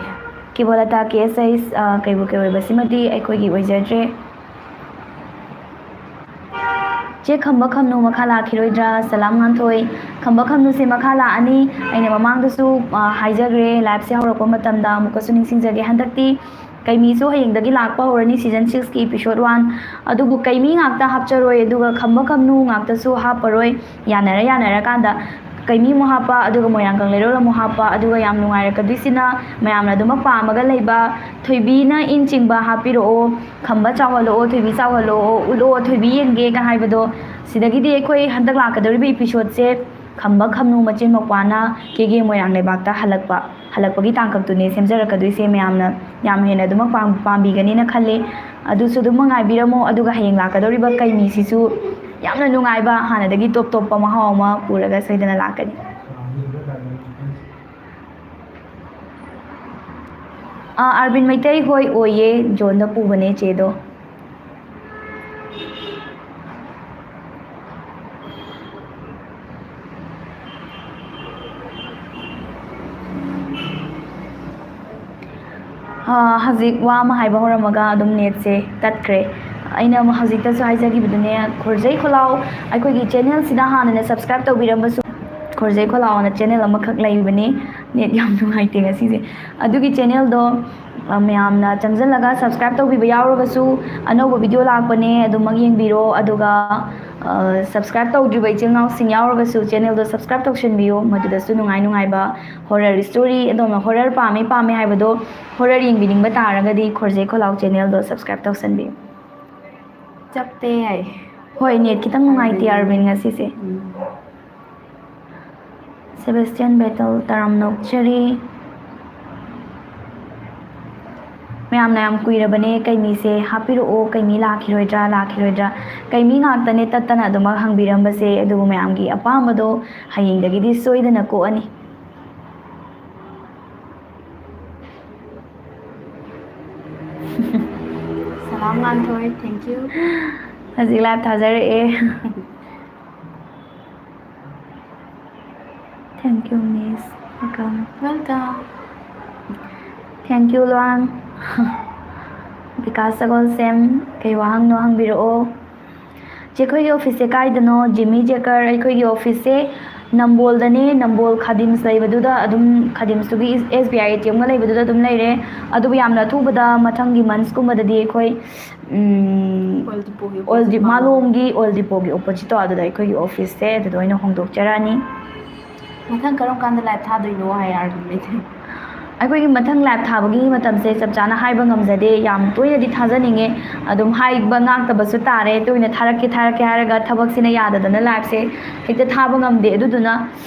ꯀꯦꯕꯣꯂꯇꯥ ꯀꯦ ꯑꯦꯁ ꯑꯩꯁ, ꯑ, ꯀꯩꯕꯨ ꯀꯩ ꯑꯣꯏꯕꯁꯤꯃꯗꯤ ꯑꯩꯈꯣꯏꯒꯤ ꯑꯣꯏꯖꯗ꯭ꯔꯦ꯫ ꯆꯦ ꯈꯝꯕ ꯈꯝꯅꯨ ꯃꯈꯥ ꯂꯥꯛꯈꯤꯔꯣꯏꯗ꯭ꯔꯥ? ꯁꯂꯥꯝ ꯉꯥꯟꯊꯣꯏ꯫ ꯈꯝꯕ ꯈꯝꯅꯨꯁꯦ ꯃꯈꯥ ꯂꯥꯛꯑꯅꯤ꯫ ꯑꯩꯅ ꯃꯃꯥꯡꯗꯁꯨ, ꯑ, ꯍꯥꯏꯖꯈ꯭ꯔꯦ, ꯂꯥꯏꯐꯁꯦ ꯍꯧꯔꯛꯄ ꯃꯇꯝꯗ꯫ ꯑꯃꯨꯛꯀꯁꯨ ꯅꯤꯡꯁꯤꯡꯖꯒꯦ, ꯍꯟꯗꯛꯇꯤ ꯀꯩꯃꯤꯁꯨ ꯍꯌꯦꯡꯗꯒꯤ ꯂꯥꯛꯄ ꯍꯧꯔꯅꯤ, season six ꯀꯤ episode one꯫ ꯑꯗꯨꯕꯨ ꯀꯩꯃꯤ ꯉꯥꯛꯇ ꯍꯥꯞꯆꯔꯣꯏ, ꯑꯗꯨꯒ ꯈꯝꯕ ꯈꯝꯅꯨ ꯉꯥꯛꯇꯁꯨ ꯍꯥꯞꯄꯔꯣꯏ꯫ ꯌꯥꯅꯔ ꯌꯥꯅꯔꯀꯥꯟꯗ ꯀꯩꯃꯤ ꯑꯃꯨꯛ ꯍꯥꯞꯄ, ꯑꯗꯨꯒ ꯃꯣꯏꯔꯥꯡ ꯀꯪꯂꯩꯔꯣꯜ ꯑꯃꯨꯛ ꯍꯥꯞꯄ, ꯑꯗꯨꯒ ꯌꯥꯝ ꯅꯨꯡꯉꯥꯏꯔꯛꯀꯗꯣꯏꯁꯤꯅ ꯃꯌꯥꯝꯅ ꯑꯗꯨꯃꯛ ꯄꯥꯝꯃꯒ ꯂꯩꯕ ꯊꯣꯏꯕꯤꯅ ꯏꯟ ꯆꯤꯡꯕ ꯍꯥꯞꯄꯤꯔꯛꯑꯣ, ꯈꯝꯕ ꯆꯥꯎꯍꯜꯂꯛꯑꯣ, ꯊꯣꯏꯕꯤ ꯆꯥꯎꯍꯜꯂꯛꯑꯣ, ꯎꯠꯂꯛꯑꯣ ꯊꯣꯏꯕꯤ ꯌꯦꯡꯒꯦꯒ ꯍꯥꯏꯕꯗꯣ꯫ ꯁꯤꯗꯒꯤꯗꯤ ꯑꯩꯈꯣꯏ ꯍꯟꯗꯛ ꯂꯥꯛꯀꯗꯧꯔꯤꯕ episodeꯁꯦ ꯈꯝꯕ ꯈꯝꯅꯨ ꯃꯆꯤꯟ ꯃꯧꯄ꯭ꯋꯥꯅ ꯀꯦꯒꯦ ꯃꯣꯏꯔꯥꯡ ꯂꯩꯕꯥꯛꯇ ꯍꯜꯂꯛꯄ, ꯍꯜꯂꯛꯄꯒꯤ ꯇꯥꯡꯀꯛꯇꯨꯅꯦ ꯁꯦꯝꯖꯔꯛꯀꯗꯣꯏꯁꯦ꯫ ꯃꯌꯥꯝꯅ ꯌꯥꯝ ꯍꯦꯟꯅ ꯑꯗꯨꯃꯛ ꯄꯥꯝ-, ꯄꯥꯝꯕꯤꯒꯅꯤꯅ ꯈꯜꯂꯤ꯫ ꯑꯗꯨꯁꯨ ꯑꯗꯨꯝ ꯉꯥꯏꯕꯤꯔꯝꯃꯣ, ꯑꯗꯨꯒ ꯍꯌꯦꯡ ꯂꯥꯛꯀꯗꯧꯔꯤꯕ ꯀꯩꯃꯤꯁꯤꯁꯨ ꯌꯥꯝꯅ ꯅꯨꯡꯉꯥꯏꯕ, ꯍꯥꯟꯅꯗꯒꯤ ꯇꯣꯞ ꯇꯣꯞꯄ ꯃꯍꯥꯎ ꯑꯃ ꯄꯨꯔꯒ ꯁꯣꯏꯗꯅ ꯂꯥꯛꯀꯅꯤ꯫ ꯑꯥ, ꯑꯥꯔꯕꯤꯟ ꯃꯩꯇꯩ, ꯍꯣꯏ, ꯑꯣꯏꯌꯦ, ꯖꯣꯟꯗ ꯄꯨꯕꯅꯦ ꯆꯦꯗꯣ꯫ ꯑꯥ, ꯍꯧꯖꯤꯛ ꯋꯥ ꯑꯃ ꯍꯥꯏꯕ ꯍꯧꯔꯝꯃꯒ ꯑꯗꯨꯝ ꯅꯦꯠꯁꯦ ꯇꯠꯈ꯭ꯔꯦ꯫ ꯑꯩꯅ ꯑꯃꯨꯛ ꯍꯧꯖꯤꯛꯇꯁꯨ ꯍꯥꯏꯖꯈꯤꯕꯗꯨꯅꯦ, ꯈꯣꯔꯖꯩ ꯈꯣꯂꯥꯎ ꯑꯩꯈꯣꯏꯒꯤ ꯆꯦꯅꯦꯜꯁꯤꯗ ꯍꯥꯟꯅꯅ subscribe ꯇꯧꯕꯤꯔꯝꯕꯁꯨ, ꯈꯣꯔꯖꯩ ꯈꯣꯂꯥꯎ ꯑꯅ ꯆꯦꯅꯦꯜ ꯑꯃꯈꯛ ꯂꯩꯕꯅꯤ꯫ ꯅꯦꯠ ꯌꯥꯝ ꯅꯨꯡꯉꯥꯏꯇꯦ ꯉꯁꯤꯁꯦ꯫ ꯑꯗꯨꯒꯤ ꯆꯦꯅꯦꯜꯗꯣ, ꯑ, ꯃꯌꯥꯝꯅ ꯆꯪꯁꯤꯜꯂꯒ subscribe ꯇꯧꯕꯤꯕ ꯌꯥꯎꯔꯒꯁꯨ, ꯑꯅꯧꯕ video ꯂꯥꯛꯄꯅꯦ, ꯑꯗꯨꯃꯛ ꯌꯦꯡꯕꯤꯔꯣ꯫ ꯑꯗꯨꯒ, ꯑ, subscribe ꯇꯧꯗ꯭ꯔꯤꯕ ꯏꯆꯤꯜ ꯏꯅꯥꯎꯁꯤꯡ ꯌꯥꯎꯔꯒꯁꯨ ꯆꯦꯅꯦꯜꯗꯣ subscribe ꯇꯧꯁꯟꯕꯤꯌꯨ꯫ ꯃꯗꯨꯗꯁꯨ ꯅꯨꯡꯉꯥꯏ ꯅꯨꯡꯉꯥꯏꯕ horror story, ꯑꯗꯣꯝꯅ horror ꯄꯥꯝꯃꯤ ꯄꯥꯝꯃꯤ ꯍꯥꯏꯕꯗꯣ, horror ꯌꯦꯡꯕꯤꯅꯤꯡꯕ ꯇꯥꯔꯒꯗꯤ ꯈꯣꯔꯖꯩ ꯈꯣꯂꯥꯎ ꯆꯦꯅꯦꯜꯗꯣ subscribe ꯇꯧꯁꯟꯕꯤꯌꯨ꯫ ꯆꯞꯄꯦ ꯍꯥꯏ꯫ ꯍꯣꯏ, ꯅꯦꯠ ꯈꯤꯇꯪ ꯅꯨꯡꯉꯥꯏꯇꯦ, ꯑꯥꯔꯕꯤꯟ, ꯉꯁꯤꯁꯦ꯫ ꯎꯝ꯫ ꯁꯦꯕꯥꯁꯇꯤꯌꯥꯟ ꯕꯦꯇꯜ, ꯇꯔꯥꯝꯅ ꯑꯣꯛꯆꯔꯤ꯫ ꯃꯌꯥꯝꯅ ꯌꯥꯝ ꯀꯨꯏꯔꯕꯅꯦ ꯀꯩꯃꯤꯁꯦ ꯍꯥꯞꯄꯤꯔꯛꯑꯣ, ꯀꯩꯃꯤ ꯂꯥꯛꯈꯤꯔꯣꯏꯗ꯭ꯔꯥ ꯂꯥꯛꯈꯤꯔꯣꯏꯗ꯭ꯔꯥ, ꯀꯩꯃꯤ ꯉꯥꯛꯇꯅꯦ ꯇꯠꯇꯅ ꯑꯗꯨꯃꯛ ꯍꯪꯕꯤꯔꯝꯕꯁꯦ꯫ ꯑꯗꯨꯕꯨ ꯃꯌꯥꯝꯒꯤ ꯑꯄꯥꯝꯕꯗꯣ ꯍꯌꯦꯡꯗꯒꯤꯗꯤ ꯁꯣꯏꯗꯅ ꯀꯣꯛꯑꯅꯤ꯫ ꯁꯂꯥꯝ ꯉꯥꯟꯊꯣꯏ, thank you. ꯍꯧꯖꯤꯛ live ꯊꯥꯖꯔꯛꯑꯦ꯫ Thank you, Miss. Welcome. Welcome. Thank you, Luwang. Vikas ꯁꯒꯣꯜꯁꯦꯝ, ꯀꯩ ꯋꯥꯍꯪꯅꯣ ꯍꯪꯕꯤꯔꯛꯑꯣ꯫ ꯆꯦ, ꯑꯩꯈꯣꯏꯒꯤ office ꯁꯦ ꯀꯥꯏꯗꯅꯣ? ꯖꯤꯃꯤ ꯖꯦꯀꯔ, ꯑꯩꯈꯣꯏꯒꯤ office ꯁꯦ ꯅꯝꯕꯣꯜꯗꯅꯦ, ꯅꯝꯕꯣꯜ ꯈꯥꯗꯤꯝꯁ ꯂꯩꯕꯗꯨꯗ ꯑꯗꯨꯝ, ꯈꯥꯗꯤꯝꯁꯇꯨꯒꯤ S B I ATM ꯒ ꯂꯩꯕꯗꯨꯗ ꯑꯗꯨꯝ ꯂꯩꯔꯦ꯫ ꯑꯗꯨꯕꯨ ꯌꯥꯝꯅ ꯑꯊꯨꯕꯗ ꯃꯊꯪꯒꯤ months ꯀꯨꯝꯕꯗꯗꯤ ꯑꯩꯈꯣꯏ, ꯎꯝ, ꯑꯣꯜ ꯗꯤꯄꯣꯒꯤ ꯑꯣꯜ ꯗꯤ-, opposite ꯃꯥꯂꯣꯝ꯫ ꯃꯥꯂꯣꯝꯒꯤ ꯑꯣꯜ ꯗꯤꯄꯣꯒꯤ opposite ꯇꯣ, ꯑꯗꯨꯗ ꯑꯩꯈꯣꯏꯒꯤ office ꯁꯦ ꯑꯗꯨꯗ ꯑꯣꯏꯅ ꯍꯣꯡꯗꯣꯛꯆꯔꯛꯑꯅꯤ꯫ ꯃꯊꯪ ꯀꯔꯝ ꯀꯥꯟꯗ live ꯊꯥꯗꯣꯏꯅꯣ ꯍꯥꯏ ꯑꯥꯔꯒꯨꯃꯦꯟ꯫ ꯑꯩꯈꯣꯏꯒꯤ ꯃꯊꯪ live ꯊꯥꯕꯒꯤ ꯃꯇꯝꯁꯦ ꯆꯞ ꯆꯥꯅ ꯍꯥꯏꯕ ꯉꯝꯖꯗꯦ꯫ ꯌꯥꯝ ꯇꯣꯏꯅꯗꯤ ꯊꯥꯖꯅꯤꯡꯉꯦ, ꯑꯗꯨꯝ ꯍꯥꯏꯕ ꯉꯥꯛꯇꯕꯁꯨ ꯇꯥꯔꯦ꯫ ꯇꯣꯏꯅ ꯊꯥꯔꯛꯀꯦ ꯊꯥꯔꯛꯀꯦ ꯍꯥꯏꯔꯒ ꯊꯕꯛꯁꯤꯅ ꯌꯥꯗꯗꯅ live ꯁꯦ ꯍꯦꯛꯇ ꯊꯥꯕ ꯉꯝꯗꯦ꯫ ꯑꯗꯨꯗꯨꯅ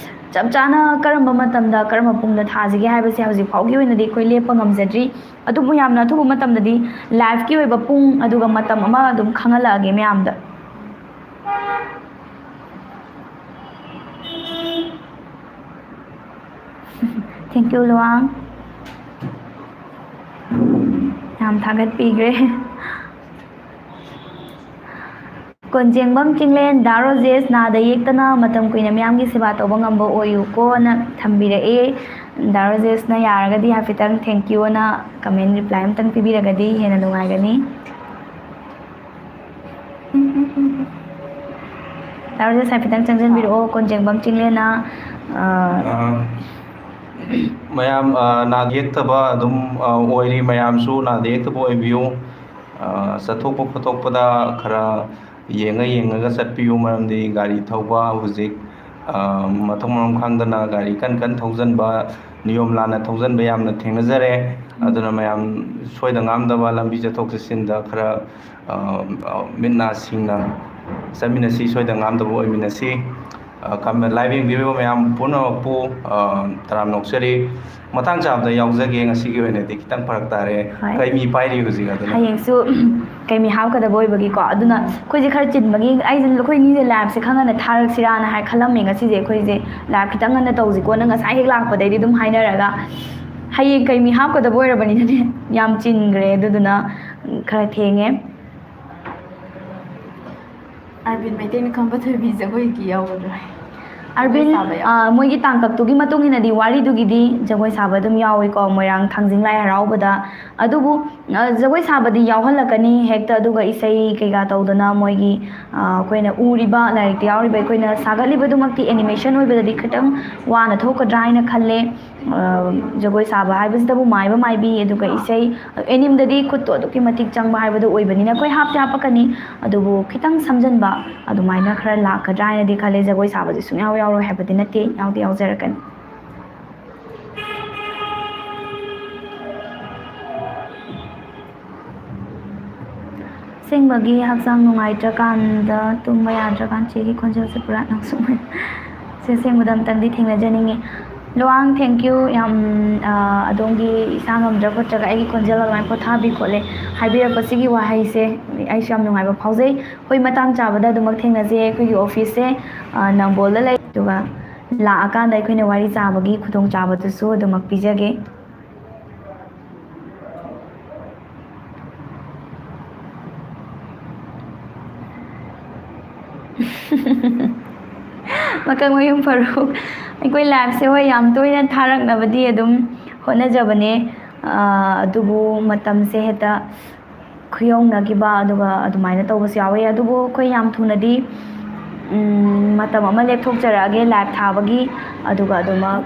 ꯆꯞ ꯆꯥꯅ ꯀꯔꯝꯕ ꯃꯇꯝꯗ, ꯀꯔꯝꯕ ꯄꯨꯡꯗ ꯊꯥꯁꯤꯒꯦ ꯍꯥꯏꯕꯁꯦ ꯍꯧꯖꯤꯛ ꯐꯥꯎꯒꯤ ꯑꯣꯏꯅꯗꯤ ꯑꯩꯈꯣꯏ ꯂꯦꯞꯄ ꯉꯝꯖꯗ꯭ꯔꯤ꯫ ꯑꯗꯨꯕꯨ ꯌꯥꯝꯅ ꯑꯊꯨꯕ ꯃꯇꯝꯗꯗꯤ live ꯀꯤ ꯑꯣꯏꯕ ꯄꯨꯡ ꯑꯗꯨꯒ ꯃꯇꯝ ꯑꯃ ꯑꯗꯨꯝ ꯈꯪꯍꯜꯂꯛꯑꯒꯦ ꯃꯌꯥꯝꯗ꯫ Thank you, Luwang. ꯌꯥꯝ ꯊꯥꯒꯠꯄꯤꯈ꯭ꯔꯦ꯫ ꯀꯣꯟꯖꯦꯡꯕꯝ ꯆꯤꯡꯂꯦꯟ, ꯗꯥ ꯔꯣꯖꯦꯁ, ꯅꯥꯗ ꯌꯦꯛꯇꯅ ꯃꯇꯝ ꯀꯨꯏꯅ ꯃꯤꯌꯥꯝꯒꯤ ꯁꯦꯕꯥ ꯇꯧꯕ ꯉꯝꯕ ꯑꯣꯏꯌꯨꯀꯣꯅ ꯊꯝꯕꯤꯔꯛꯑꯦ꯫ ꯗꯥ ꯔꯣꯖꯦꯁꯅ ꯌꯥꯔꯒꯗꯤ ꯍꯥꯏꯐꯦꯠꯇꯪ thank you ꯑꯅ comment reply ꯑꯝꯇꯪ ꯄꯤꯕꯤꯔꯒꯗꯤ ꯍꯦꯟꯅ ꯅꯨꯡꯉꯥꯏꯒꯅꯤ꯫ ꯗꯥ ꯔꯣꯖꯦꯁ ꯍꯥꯏꯐꯦꯠꯇꯪ ꯆꯪꯁꯤꯟꯕꯤꯔꯛꯑꯣ, ꯀꯣꯟꯖꯦꯡꯕꯝ ꯆꯤꯡꯂꯦꯟꯅ, ꯑ, ꯑ, ꯃꯌꯥꯝ, ꯑ, ꯅꯥꯗ ꯌꯦꯛꯇꯕ ꯑꯗꯨꯝ, ꯑ, ꯑꯣꯏꯔꯤ꯫ ꯃꯌꯥꯝꯁꯨ ꯅꯥꯗ ꯌꯦꯛꯇꯕ ꯑꯣꯏꯕꯤꯌꯨ꯫ ꯑ, ꯆꯠꯊꯣꯛꯄ ꯈꯣꯠꯇꯣꯛꯄꯗ ꯈꯔ ꯌꯦꯡꯉ ꯌꯦꯡꯉꯒ ꯆꯠꯄꯤꯌꯨ, ꯃꯔꯝꯗꯤ ꯒꯥꯔꯤ ꯊꯧꯕ ꯍꯧꯖꯤꯛ, ꯑ, ꯃꯊꯣꯡ ꯃꯔꯝ ꯈꯪꯗꯅ ꯒꯥꯔꯤ ꯀꯟ ꯀꯟ ꯊꯧꯖꯟꯕ, ꯅꯤꯌꯣꯝ ꯂꯥꯟꯅ ꯊꯧꯖꯟꯕ ꯌꯥꯝꯅ ꯊꯦꯡꯅꯖꯔꯦ꯫ ꯑꯗꯨꯅ ꯃꯌꯥꯝ ꯁꯣꯏꯗ ꯉꯥꯝꯗꯕ ꯂꯝꯕꯤ ꯆꯠꯊꯣꯛ ꯆꯠꯁꯤꯟꯗ ꯈꯔ, ꯑ, ꯑ, ꯃꯤꯠ ꯅꯥ ꯁꯤꯡꯅ ꯆꯠꯃꯤꯟꯅꯁꯤ, ꯁꯣꯏꯗ ꯉꯥꯝꯗꯕ ꯑꯣꯏꯃꯤꯟꯅꯁꯤ꯫ ꯑ, ꯀꯝ-, live ꯌꯦꯡꯕꯤꯔꯤꯕ ꯃꯌꯥꯝ ꯄꯨꯝꯅꯃꯛꯄꯨ, ꯑ, ꯇꯔꯥꯝꯅ ꯑꯣꯛꯆꯔꯤ꯫ ꯃꯇꯥꯡ ꯆꯥꯕꯗ ꯌꯥꯎꯖꯒꯦ꯫ ꯉꯁꯤꯒꯤ ꯑꯣꯏꯅꯗꯤ ꯈꯤꯇꯪ ꯐꯔꯛ ꯇꯥꯔꯦ꯫ ꯍꯣꯏ꯫ ꯀꯩ ꯃꯤ ꯄꯥꯏꯔꯤ ꯍꯧꯖꯤꯛ ꯑꯗꯨꯅ? ꯍꯌꯦꯡꯁꯨ ꯀꯩ ꯃꯤ ꯍꯥꯞꯀꯗꯕ ꯑꯣꯏꯕꯒꯤꯀꯣ, ꯑꯗꯨꯅ ꯑꯩꯈꯣꯏꯁꯦ ꯈꯔ ꯆꯤꯟꯕꯒꯤ ꯑꯩꯁꯦ ꯑꯩꯈꯣꯏ ꯑꯅꯤꯁꯦ liveꯁꯦ ꯈꯔ ꯉꯟꯅ ꯊꯥꯔꯛꯁꯤꯔꯥꯅ ꯍꯥꯏ ꯈꯜꯂꯝꯃꯦ꯫ ꯉꯁꯤꯁꯦ ꯑꯩꯈꯣꯏꯁꯦ live ꯈꯤꯇꯪ ꯉꯟꯅ ꯇꯧꯁꯤꯀꯣꯅ ꯉꯁꯥꯏ ꯍꯦꯛ ꯂꯥꯛꯄꯗꯩꯗꯤ ꯑꯗꯨꯝ ꯍꯥꯏꯅꯔꯒ, ꯍꯌꯦꯡ ꯀꯩ ꯃꯤ ꯍꯥꯞꯀꯗꯕ ꯑꯣꯏꯔꯕꯅꯤꯅꯅꯦ, ꯌꯥꯝ ꯆꯤꯟꯈ꯭ꯔꯦ꯫ ꯑꯗꯨꯗꯨꯅ ꯈꯔ ꯊꯦꯡꯉꯦ꯫ ꯑꯔꯕꯤꯟ ꯃꯩꯇꯩꯅ ꯈꯝꯕ ꯊꯣꯏꯕꯤ ꯖꯒꯣꯏꯒꯤ ꯌꯥꯎꯒꯗ꯭ꯔꯥ? ꯑꯔꯕꯤꯟ, ꯖꯒꯣꯏ ꯁꯥꯕ ꯌꯥꯎ- ꯑ, ꯃꯣꯏꯒꯤ ꯇꯥꯡꯀꯛꯇꯨꯒꯤ ꯃꯇꯨꯡ ꯏꯟꯅꯗꯤ ꯋꯥꯔꯤꯗꯨꯒꯤꯗꯤ ꯖꯒꯣꯏ ꯁꯥꯕ ꯑꯗꯨꯝ ꯌꯥꯎꯏꯀꯣ, ꯃꯣꯏꯔꯥꯡ ꯊꯥꯡꯖꯤꯡ ꯂꯥꯏ ꯍꯔꯥꯎꯕꯗ꯫ ꯑꯗꯨꯕꯨ, ꯑ, ꯖꯒꯣꯏ ꯁꯥꯕꯗꯤ ꯌꯥꯎꯍꯜꯂꯛꯀꯅꯤ ꯍꯦꯛꯇ, ꯑꯗꯨꯒ ꯏꯁꯩ ꯀꯩꯀꯥ ꯇꯧꯗꯅ ꯃꯣꯏꯒꯤ, ꯑ, ꯑꯩꯈꯣꯏꯅ ꯎꯔꯤꯕ, ꯂꯥꯏꯔꯤꯛꯇ ꯌꯥꯎꯔꯤꯕ, ꯑꯩꯈꯣꯏꯅ ꯁꯥꯒꯠꯂꯤꯕꯗꯨꯃꯛꯇꯤ animation ꯑꯣꯏꯕꯗꯗꯤ ꯈꯤꯇꯪ ꯋꯥꯅ ꯊꯣꯛꯀꯗ꯭ꯔꯥ ꯍꯥꯏꯅ ꯈꯜꯂꯦ꯫ ꯑ, ꯖꯒꯣꯏ ꯁꯥꯕ ꯍꯥꯏꯕꯁꯤꯗꯕꯨ ꯃꯥꯏꯕ ꯃꯥꯏꯕꯤ, ꯑꯗꯨꯒ ꯏꯁꯩ, animeꯗꯗꯤ ꯈꯨꯠꯇꯣ ꯑꯗꯨꯛꯀꯤ ꯃꯇꯤꯛ ꯆꯪꯕ ꯍꯥꯏꯕꯗꯨ ꯑꯣꯏꯕꯅꯤꯅ ꯑꯩꯈꯣꯏ ꯍꯥꯞꯇꯤ ꯍꯥꯞꯄꯛꯀꯅꯤ, ꯑꯗꯨꯕꯨ ꯈꯤꯇꯪ ꯁꯝꯖꯟꯕ ꯑꯗꯨꯃꯥꯏꯅ ꯈꯔ ꯂꯥꯛꯀꯗ꯭ꯔꯥ ꯍꯥꯏꯅꯗꯤ ꯈꯜꯂꯦ꯫ ꯖꯒꯣꯏ ꯁꯥꯕꯁꯦ ꯁꯨꯡꯌꯥꯎ ꯌꯥꯎꯔꯣꯏ ꯍꯥꯏꯕꯗꯤ ꯅꯠꯇꯦ, ꯌꯥꯎꯗꯤ ꯌꯥꯎꯖꯔꯛꯀꯅꯤ꯫ ꯑꯁꯦꯡꯕꯒꯤ ꯍꯛꯆꯥꯡ ꯅꯨꯡꯉꯥꯏꯇ꯭ꯔꯀꯥꯟꯗ, ꯇꯨꯝꯕ ꯌꯥꯗ꯭ꯔꯀꯥꯟ ꯆꯦꯒꯤ ꯈꯣꯟꯖꯦꯜꯁꯦ ꯄꯨꯔꯥ ꯅꯛꯁꯨ ꯁꯦ ꯑꯁꯦꯡꯕꯗ ꯑꯝꯇꯪꯗꯤ ꯊꯦꯡꯅꯖꯅꯤꯡꯉꯤ꯫ Luwang, thank you꯫ ꯌꯥꯝ, ꯑ, ꯑꯗꯣꯝꯒꯤ ꯏꯁꯥ ꯉꯝꯗ꯭ꯔ ꯈꯣꯠꯇ꯭ꯔꯒ ꯑꯩꯒꯤ ꯈꯣꯟꯖꯦꯜ ꯑꯗꯨꯃꯥꯏꯅ ꯄꯣꯊꯥꯕꯤ ꯈꯣꯠꯂꯦ ꯍꯥꯏꯕꯤꯔꯛꯄꯁꯤꯒꯤ ꯋꯥꯍꯩꯁꯦ ꯑꯩꯁꯨ ꯌꯥꯝ ꯅꯨꯡꯉꯥꯏꯕ ꯐꯥꯎꯖꯩ꯫ ꯑꯩꯈꯣꯏ ꯃꯇꯥꯡ ꯆꯥꯕꯗ ꯑꯗꯨꯃꯛ ꯊꯦꯡꯅꯁꯦ꯫ ꯑꯩꯈꯣꯏꯒꯤ officeꯁꯦ, ꯑ, ꯅꯝꯕꯣꯜꯗ ꯂꯩ, ꯑꯗꯨꯒ ꯂꯥꯛꯑꯀꯥꯟꯗ ꯑꯩꯈꯣꯏꯅ ꯋꯥꯔꯤ ꯆꯥꯕꯒꯤ ꯈꯨꯗꯣꯡꯆꯥꯕꯗꯨꯁꯨ ꯑꯗꯨꯃꯛ ꯄꯤꯖꯒꯦ꯫ ꯃꯀꯛ ꯃꯌꯨꯝ ꯐꯔꯨꯛ꯫ ꯑꯩꯈꯣꯏ liveꯁꯦ, ꯍꯣꯏ, ꯌꯥꯝ ꯇꯣꯏꯅ ꯊꯥꯔꯛꯅꯕꯗꯤ ꯑꯗꯨꯝ ꯍꯣꯠꯅꯖꯕꯅꯦ, ꯑꯥ, ꯑꯗꯨꯕꯨ ꯃꯇꯝꯁꯦ ꯍꯦꯛꯇ ꯈꯨꯌꯧꯅꯈꯤꯕ, ꯑꯗꯨꯒ ꯑꯗꯨꯃꯥꯏꯅ ꯇꯧꯕꯁꯨ ꯌꯥꯎꯋꯦ꯫ ꯑꯗꯨꯕꯨ ꯑꯩꯈꯣꯏ ꯌꯥꯝ ꯊꯨꯅꯗꯤ, ꯎꯝ, ꯃꯇꯝ ꯑꯃ ꯂꯦꯞꯊꯣꯛꯆꯔꯛꯑꯒꯦ live ꯊꯥꯕꯒꯤ, ꯑꯗꯨꯒ ꯑꯗꯨꯃꯛ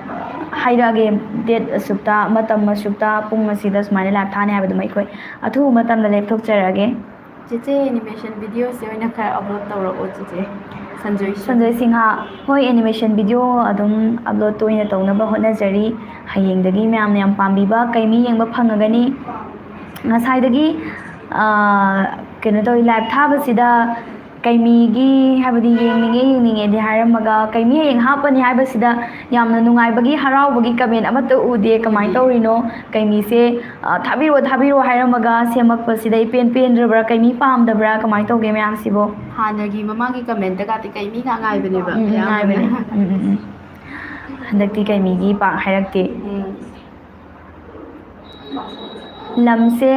ꯍꯥꯏꯔꯛꯑꯒꯦ, date ꯑꯁꯨꯛꯇ, ꯃꯇꯝ ꯑꯁꯨꯛꯇ, ꯄꯨꯡ ꯑꯁꯤꯗ ꯁꯨꯃꯥꯏꯅ live ꯊꯥꯅꯤ ꯍꯥꯏꯕꯗꯨꯃ ꯑꯩꯈꯣꯏ ꯑꯊꯨꯕ ꯃꯇꯝꯗ ꯂꯦꯞꯊꯣꯛꯆꯔꯛꯑꯒꯦ꯫ ꯆꯦꯆꯦ, animation videoꯁꯦ ꯑꯣꯏꯅ ꯈꯔ upload ꯇꯧꯔꯛꯑꯣ, ꯆꯦꯆꯦ꯫ ꯁꯟꯖꯣꯏ ꯁꯤꯡꯍ꯫ ꯁꯟꯖꯣꯏ ꯁꯤꯡꯍ, ꯍꯣꯏ, animation video ꯑꯗꯨꯝ upload ꯇꯣꯏꯅ ꯇꯧꯅꯕ ꯍꯣꯠꯅꯖꯔꯤ꯫ ꯍꯌꯦꯡꯗꯒꯤ ꯃꯌꯥꯝꯅ ꯌꯥꯝ ꯄꯥꯝꯕꯤꯕ ꯀꯩ ꯃꯤ ꯌꯦꯡꯕ ꯐꯪꯉꯒꯅꯤ꯫ ꯉꯁꯥꯏꯗꯒꯤ, ꯑꯥ, ꯀꯩꯅꯣ ꯇꯧꯋꯤ, live ꯊꯥꯕꯁꯤꯗ ꯀꯩꯃꯤꯒꯤ ꯍꯥꯏꯕꯗꯤ ꯌꯦꯡꯅꯤꯡꯉꯦ, ꯌꯦꯡꯅꯤꯡꯉꯦꯗꯤ ꯍꯥꯏꯔꯝꯃꯒ, ꯀꯩꯃꯤ ꯍꯌꯦꯡ ꯍꯥꯞꯄꯅꯤ ꯍꯥꯏꯕꯁꯤꯗ ꯌꯥꯝꯅ ꯅꯨꯡꯉꯥꯏꯕꯒꯤ, ꯍꯔꯥꯎꯕꯒꯤ ꯀꯃꯦꯟ ꯑꯃꯠꯇ ꯎꯗꯦ꯫ ꯀꯃꯥꯏꯅ ꯎꯗꯦ꯫ ꯇꯧꯔꯤꯅꯣ? ꯀꯩꯃꯤꯁꯦ, ꯑ, "ꯊꯥꯕꯤꯔꯛꯑꯣ, ꯊꯥꯕꯤꯔꯛꯑꯣ" ꯍꯥꯏꯔꯝꯃꯒ ꯁꯦꯝꯃꯛꯄꯁꯤꯗ ꯏꯄꯦꯟ ꯄꯦꯟꯗ꯭ꯔꯕ꯭ꯔꯥ? ꯀꯩꯃꯤ ꯄꯥꯝꯗꯕ꯭ꯔꯥ? ꯀꯃꯥꯏꯅ ꯇꯧꯒꯦ ꯃꯌꯥꯝꯁꯤꯕꯣ? ꯍꯥꯟꯅꯒꯤ ꯃꯃꯥꯡꯒꯤ ꯀꯃꯦꯟꯇꯒꯗꯤ ꯀꯩꯃꯤ ꯉꯥꯛ ꯉꯥꯏꯕꯅꯦꯕ, ꯎꯝ, ꯎꯝ, ꯑꯌꯥꯝꯕꯅ꯫ ꯉꯥꯏꯕꯅꯦ꯫ ꯎꯝ, ꯎꯝ, ꯎꯝ꯫ ꯍꯟꯗꯛꯇꯤ ꯀꯩꯃꯤꯒꯤ ꯄꯥꯛ ꯍꯥꯏꯔꯛꯇꯦ꯫ ꯎꯝ꯫ ꯂꯝꯁꯦ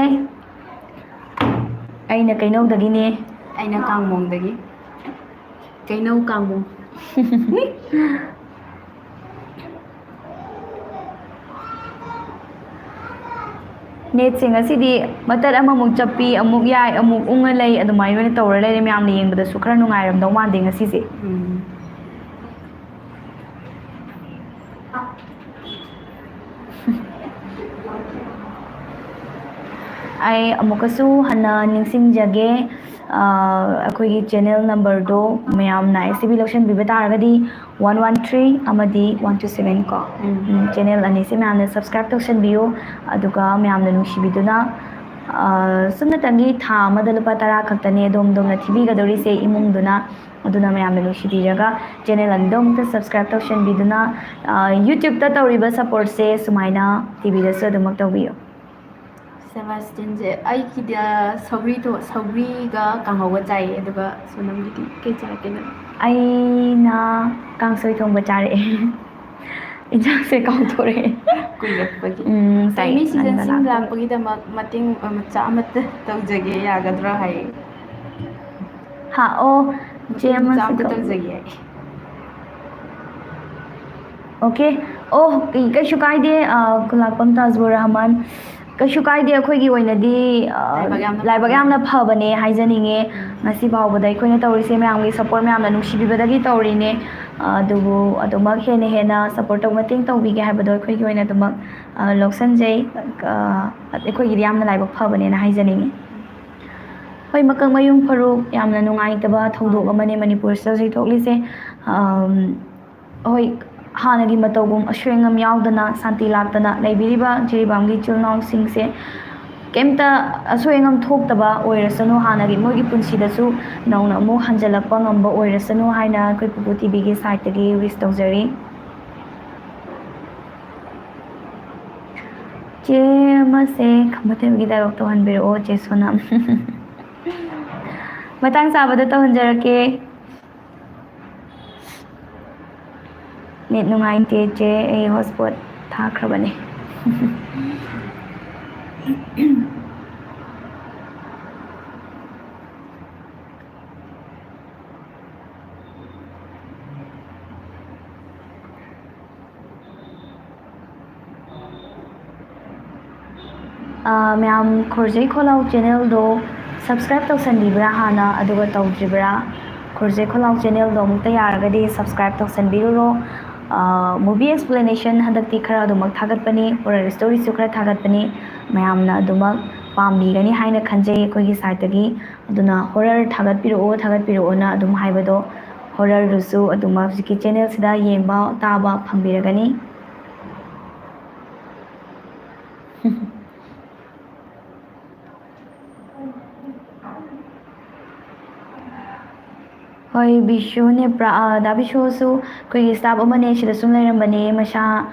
ꯑꯩꯅ ꯀꯩꯅꯧꯗꯒꯤꯅꯦ꯫ ꯑꯩꯅ ꯀꯥꯡꯃꯣꯡꯗꯒꯤ꯫ ꯀꯩꯅꯧ ꯀꯥꯡꯃꯣꯡ꯫ ꯅꯦꯠꯁꯦ ꯉꯁꯤꯗꯤ ꯃꯇꯠ ꯑꯃꯃꯨꯛ ꯆꯞꯄꯤ, ꯑꯃꯨꯛ ꯌꯥꯏ, ꯑꯃꯨꯛ ꯎꯪꯉ ꯂꯩ, ꯑꯗꯨꯃꯥꯏꯅ ꯑꯣꯏꯅ ꯇꯧꯔ ꯂꯩꯔꯦ꯫ ꯃꯌꯥꯝꯅ ꯌꯦꯡꯕꯗꯁꯨ ꯈꯔ ꯅꯨꯡꯉꯥꯏꯔꯝꯗꯧ ꯃꯥꯟꯗꯦ ꯉꯁꯤꯁꯦ꯫ ꯎꯝ꯫ ꯑꯩ ꯑꯃꯨꯛꯀꯁꯨ ꯍꯟꯅ ꯅꯤꯡꯁꯤꯡꯖꯒꯦ, ꯑ, ꯑꯩꯈꯣꯏꯒꯤ ꯆꯦꯅꯦꯜ ꯅꯝꯕꯔꯗꯣ ꯃꯌꯥꯝꯅ ꯑꯦꯁ ꯁꯤ ꯕꯤ ꯂꯧꯁꯤꯟꯕꯤꯕ ꯇꯥꯔꯒꯗꯤ, ꯋꯥꯟ ꯋꯥꯟ ꯊ꯭ꯔꯤ ꯑꯃꯗꯤ ꯋꯥꯟ ꯇꯨ ꯁꯕꯦꯟ ꯀꯣ꯫ ꯎꯝ꯫ ꯎꯝ, ꯆꯦꯅꯦꯜ ꯑꯅꯤꯁꯦ ꯃꯌꯥꯝꯅ ꯁꯕꯁꯀ꯭ꯔꯥꯏꯕ ꯇꯧꯁꯟꯕꯤꯌꯨ, ꯑꯗꯨꯒ ꯃꯌꯥꯝꯅ ꯅꯨꯡꯁꯤꯕꯤꯗꯨꯅ, ꯑ, ꯁꯨꯞꯅꯇꯪꯒꯤ ꯊꯥ ꯑꯃꯗ ꯂꯨꯄꯥ ꯇꯔꯥ ꯈꯛꯇꯅꯦ ꯑꯗꯣꯝ ꯑꯗꯣꯝꯅ ꯊꯤꯕꯤꯒꯗꯧꯔꯤꯁꯦ ꯏꯃꯨꯡꯗꯨꯅ꯫ ꯑꯗꯨꯅ ꯃꯌꯥꯝꯅ ꯅꯨꯡꯁꯤꯕꯤꯔꯒ ꯆꯦꯅꯦꯜ ꯑꯅꯤꯗꯣ ꯑꯃꯨꯛꯇ ꯁꯕꯁꯀ꯭ꯔꯥꯏꯕ ꯇꯧꯁꯟꯕꯤꯗꯨꯅ, ꯑ, YouTube-ꯇ ꯇꯧꯔꯤꯕ ꯁꯞꯄꯣꯔꯠꯁꯦ ꯁꯨꯃꯥꯏꯅ ꯇꯤ ꯚꯤꯗꯁꯨ ꯑꯗꯨꯃꯛ ꯇꯧꯕꯤꯌꯨ꯫ ꯁꯦꯕꯥꯁꯇꯤꯟꯁꯦ ꯑꯩꯒꯤꯗ ꯁꯧꯒ꯭ꯔꯤ ꯊꯣ-, ꯁꯧꯒ꯭ꯔꯤꯒ ꯀꯥꯡꯍꯧꯒ ꯆꯥꯏꯌꯦ, ꯑꯗꯨꯒ ꯁꯣꯅꯝꯒꯤꯗꯤ ꯀꯩ ꯆꯥꯔꯛꯀꯦ ꯅꯪ? ꯑꯩꯅ ꯀꯥꯡꯁꯣꯏ ꯊꯣꯡꯕ ꯆꯥꯔꯛꯑꯦ꯫ ꯏꯟꯁꯥꯡꯁꯦ ꯀꯥꯎꯊꯣꯔꯛꯑꯦ꯫ ꯀꯨꯏꯔꯛꯄꯒꯤ꯫ ꯎꯝ, ꯉꯁꯥꯏ ꯆꯍꯤ ꯁꯤꯖꯟ ꯉꯟꯅ ꯁꯤꯡ ꯂꯥꯛꯄꯒꯤ꯫ ꯂꯥꯛꯄꯒꯤꯗꯃꯛ ꯃꯇꯦꯡ ꯃꯆꯥ ꯑꯃꯠꯇ ꯇꯧꯖꯒꯦ, ꯌꯥꯒꯗ꯭ꯔꯥ ꯍꯥꯏꯌꯦ꯫ ꯍꯥ, ꯑꯣ, ꯆꯦ ꯃꯇꯦꯡ ꯃꯆꯥ ꯑꯃꯁꯨ ꯑꯝꯇ ꯀꯧ-, ꯇꯧꯖꯒꯦ ꯍꯥꯏꯌꯦ꯫ ꯑꯣꯀꯦ꯫ ꯑꯣ, ꯀꯩ-, ꯀꯩꯁꯨ ꯀꯥꯏꯗꯦ, ꯑ, ꯈꯨꯂꯥꯛꯄꯝ ꯇꯥꯖꯕꯨꯔ ꯔꯍꯃꯟ꯫ ꯀꯩꯁꯨ ꯀꯥꯏꯗꯦ, ꯑꯩꯈꯣꯏꯒꯤ ꯑꯣꯏꯅꯗꯤ, ꯑ, ꯂꯥꯏꯕꯛ ꯌꯥꯝꯅ ꯂꯥꯏꯕꯛ ꯐꯕ꯫ ꯌꯥꯝꯅ ꯐꯕꯅꯦ ꯍꯥꯏꯖꯅꯤꯡꯉꯦ꯫ ꯎꯝ꯫ ꯉꯁꯤ ꯐꯥꯎꯕꯗ ꯑꯩꯈꯣꯏꯅ ꯇꯧꯔꯤꯁꯦ ꯃꯌꯥꯝꯒꯤ ꯁꯞꯄꯣꯔꯠ, ꯃꯌꯥꯝꯅ ꯅꯨꯡꯁꯤꯕꯤꯕꯗꯒꯤ ꯇꯧꯔꯤꯅꯦ꯫ ꯑ, ꯑꯗꯨꯕꯨ ꯑꯗꯨꯃꯛ ꯍꯦꯟꯅ ꯍꯦꯟꯅ ꯁꯞꯄꯣꯔꯠ ꯇꯧ-, ꯃꯇꯦꯡ ꯇꯧꯕꯤꯒꯦ ꯍꯥꯏꯕꯗꯣ ꯑꯩꯈꯣꯏꯒꯤ ꯑꯣꯏꯅ ꯑꯗꯨꯃꯛ, ꯑ, ꯂꯧꯁꯟꯖꯩ꯫ ꯑ, ꯑꯩꯈꯣꯏꯒꯤꯗꯤ ꯌꯥꯝꯅ ꯂꯥꯏꯕꯛ ꯐꯕꯅꯦꯅ ꯍꯥꯏꯖꯅꯤꯡꯉꯤ꯫ ꯍꯣꯏ, ꯃꯀꯛ ꯃꯌꯨꯝ ꯐꯔꯨꯛ, ꯌꯥꯝꯅ ꯅꯨꯡꯉꯥꯏꯇꯕ ꯊꯧꯗꯣꯛ ꯑꯃꯅꯦ ꯃꯅꯤꯄꯨꯔꯁꯤꯗ ꯍꯧꯖꯤꯛ ꯊꯣꯛꯂꯤꯁꯦ꯫ ꯑꯝ, ꯍꯣꯏ, ꯍꯥꯟꯅꯒꯤ ꯃꯇꯧꯒꯨꯝ ꯑꯁꯣꯏ ꯑꯉꯥꯝ ꯌꯥꯎꯗꯅ ꯁꯥꯟꯇꯤ ꯂꯥꯛꯇꯅ ꯂꯩꯕꯤꯔꯤꯕ ꯖꯤꯔꯤꯕꯥꯝꯒꯤ ꯏꯆꯤꯜ ꯏꯅꯥꯎꯁꯤꯡꯁꯦ ꯀꯩꯝꯇ ꯑꯁꯣꯏ ꯑꯉꯥꯝ ꯊꯣꯛꯇꯕ ꯑꯣꯏꯔꯁꯅꯨ, ꯍꯥꯟꯅꯒꯤ ꯃꯣꯏꯒꯤ ꯄꯨꯟꯁꯤꯗꯁꯨ ꯅꯧꯅ ꯑꯃꯨꯛ ꯍꯟꯖꯤꯜꯂꯛꯄ ꯉꯝꯕ ꯑꯣꯏꯔꯁꯅꯨ ꯍꯥꯏꯅ ꯑꯩꯈꯣꯏ ꯄꯨꯄꯨ ꯇꯤꯚꯤꯒꯤ ꯁꯥꯏꯠꯇꯒꯤ ꯋꯤꯁ ꯇꯧꯖꯔꯤ꯫ ꯆꯦ ꯑꯃꯁꯦ ꯈꯝꯕ ꯊꯣꯏꯕꯤꯒꯤ ꯗꯥꯏꯂꯣꯛ ꯇꯧꯍꯟꯕꯤꯔꯛꯑꯣ, ꯆꯦ ꯁꯣꯅꯝ꯫ ꯃꯇꯥꯡ ꯆꯥꯕꯗ ꯇꯧꯍꯟꯖꯔꯛꯀꯦ꯫ ꯅꯦꯠ ꯅꯨꯡꯉꯥꯏꯇꯦ, ꯆꯦ, ꯑꯩ ꯍꯣꯠꯁꯄꯣꯠ ꯊꯥꯈ꯭ꯔꯕꯅꯦ꯫ ꯑꯥ, ꯃꯌꯥꯝ ꯈꯣꯔꯖꯩ ꯈꯣꯜꯂꯥꯎ ꯆꯦꯅꯦꯜꯗꯣ ꯁꯕꯁꯀ꯭ꯔꯥꯏꯞ ꯇꯧꯁꯟꯕꯤꯕ꯭ꯔꯥ ꯍꯥꯟꯅ, ꯑꯗꯨꯒ ꯇꯧꯗ꯭ꯔꯤꯕ꯭ꯔꯥ? ꯈꯣꯔꯖꯩ ꯈꯣꯜꯂꯥꯎ ꯆꯦꯅꯦꯜꯗꯣ ꯑꯃꯨꯛꯇ ꯌꯥꯔꯒꯗꯤ ꯁꯕꯁꯀ꯭ꯔꯥꯏꯞ ꯇꯧꯁꯟꯕꯤꯔꯨꯔꯣ꯫ ꯑꯥ, movie explanation ꯍꯟꯗꯛꯇꯤ ꯈꯔ ꯑꯗꯨꯃꯛ ꯊꯥꯒꯠꯄꯅꯤ, horror storyꯁꯨ ꯈꯔ ꯊꯥꯒꯠꯄꯅꯤ, ꯃꯌꯥꯝꯅ ꯑꯗꯨꯃꯛ ꯄꯥꯝꯕꯤꯒꯅꯤ ꯍꯥꯏꯅ ꯈꯟꯖꯩ ꯑꯩꯈꯣꯏꯒꯤ ꯁꯥꯏꯠꯇꯒꯤ꯫ ꯑꯗꯨꯅ horror ꯊꯥꯒꯠꯄꯤꯔꯛꯑꯣ, ꯊꯥꯒꯠꯄꯤꯔꯛꯑꯣꯅ ꯑꯗꯨꯝ ꯍꯥꯏꯕꯗꯣ, horrorꯗꯨꯁꯨ ꯑꯗꯨꯃꯛ ꯍꯧꯖꯤꯛꯀꯤ ꯆꯦꯅꯦꯜꯁꯤꯗ ꯌꯦꯡꯕ ꯇꯥꯕ ꯐꯪꯕꯤꯔꯒꯅꯤ꯫ ꯍꯣꯏ, ꯕꯤꯁꯨꯅꯦ, ꯄ꯭ꯔꯥ-, ꯑ, ꯗꯥ ꯕꯤꯁꯨꯁꯨ ꯑꯩꯈꯣꯏꯒꯤ staff ꯑꯃꯅꯦ, ꯁꯤꯗ ꯁꯨꯝ ꯂꯩꯔꯝꯕꯅꯦ, ꯃꯁꯥ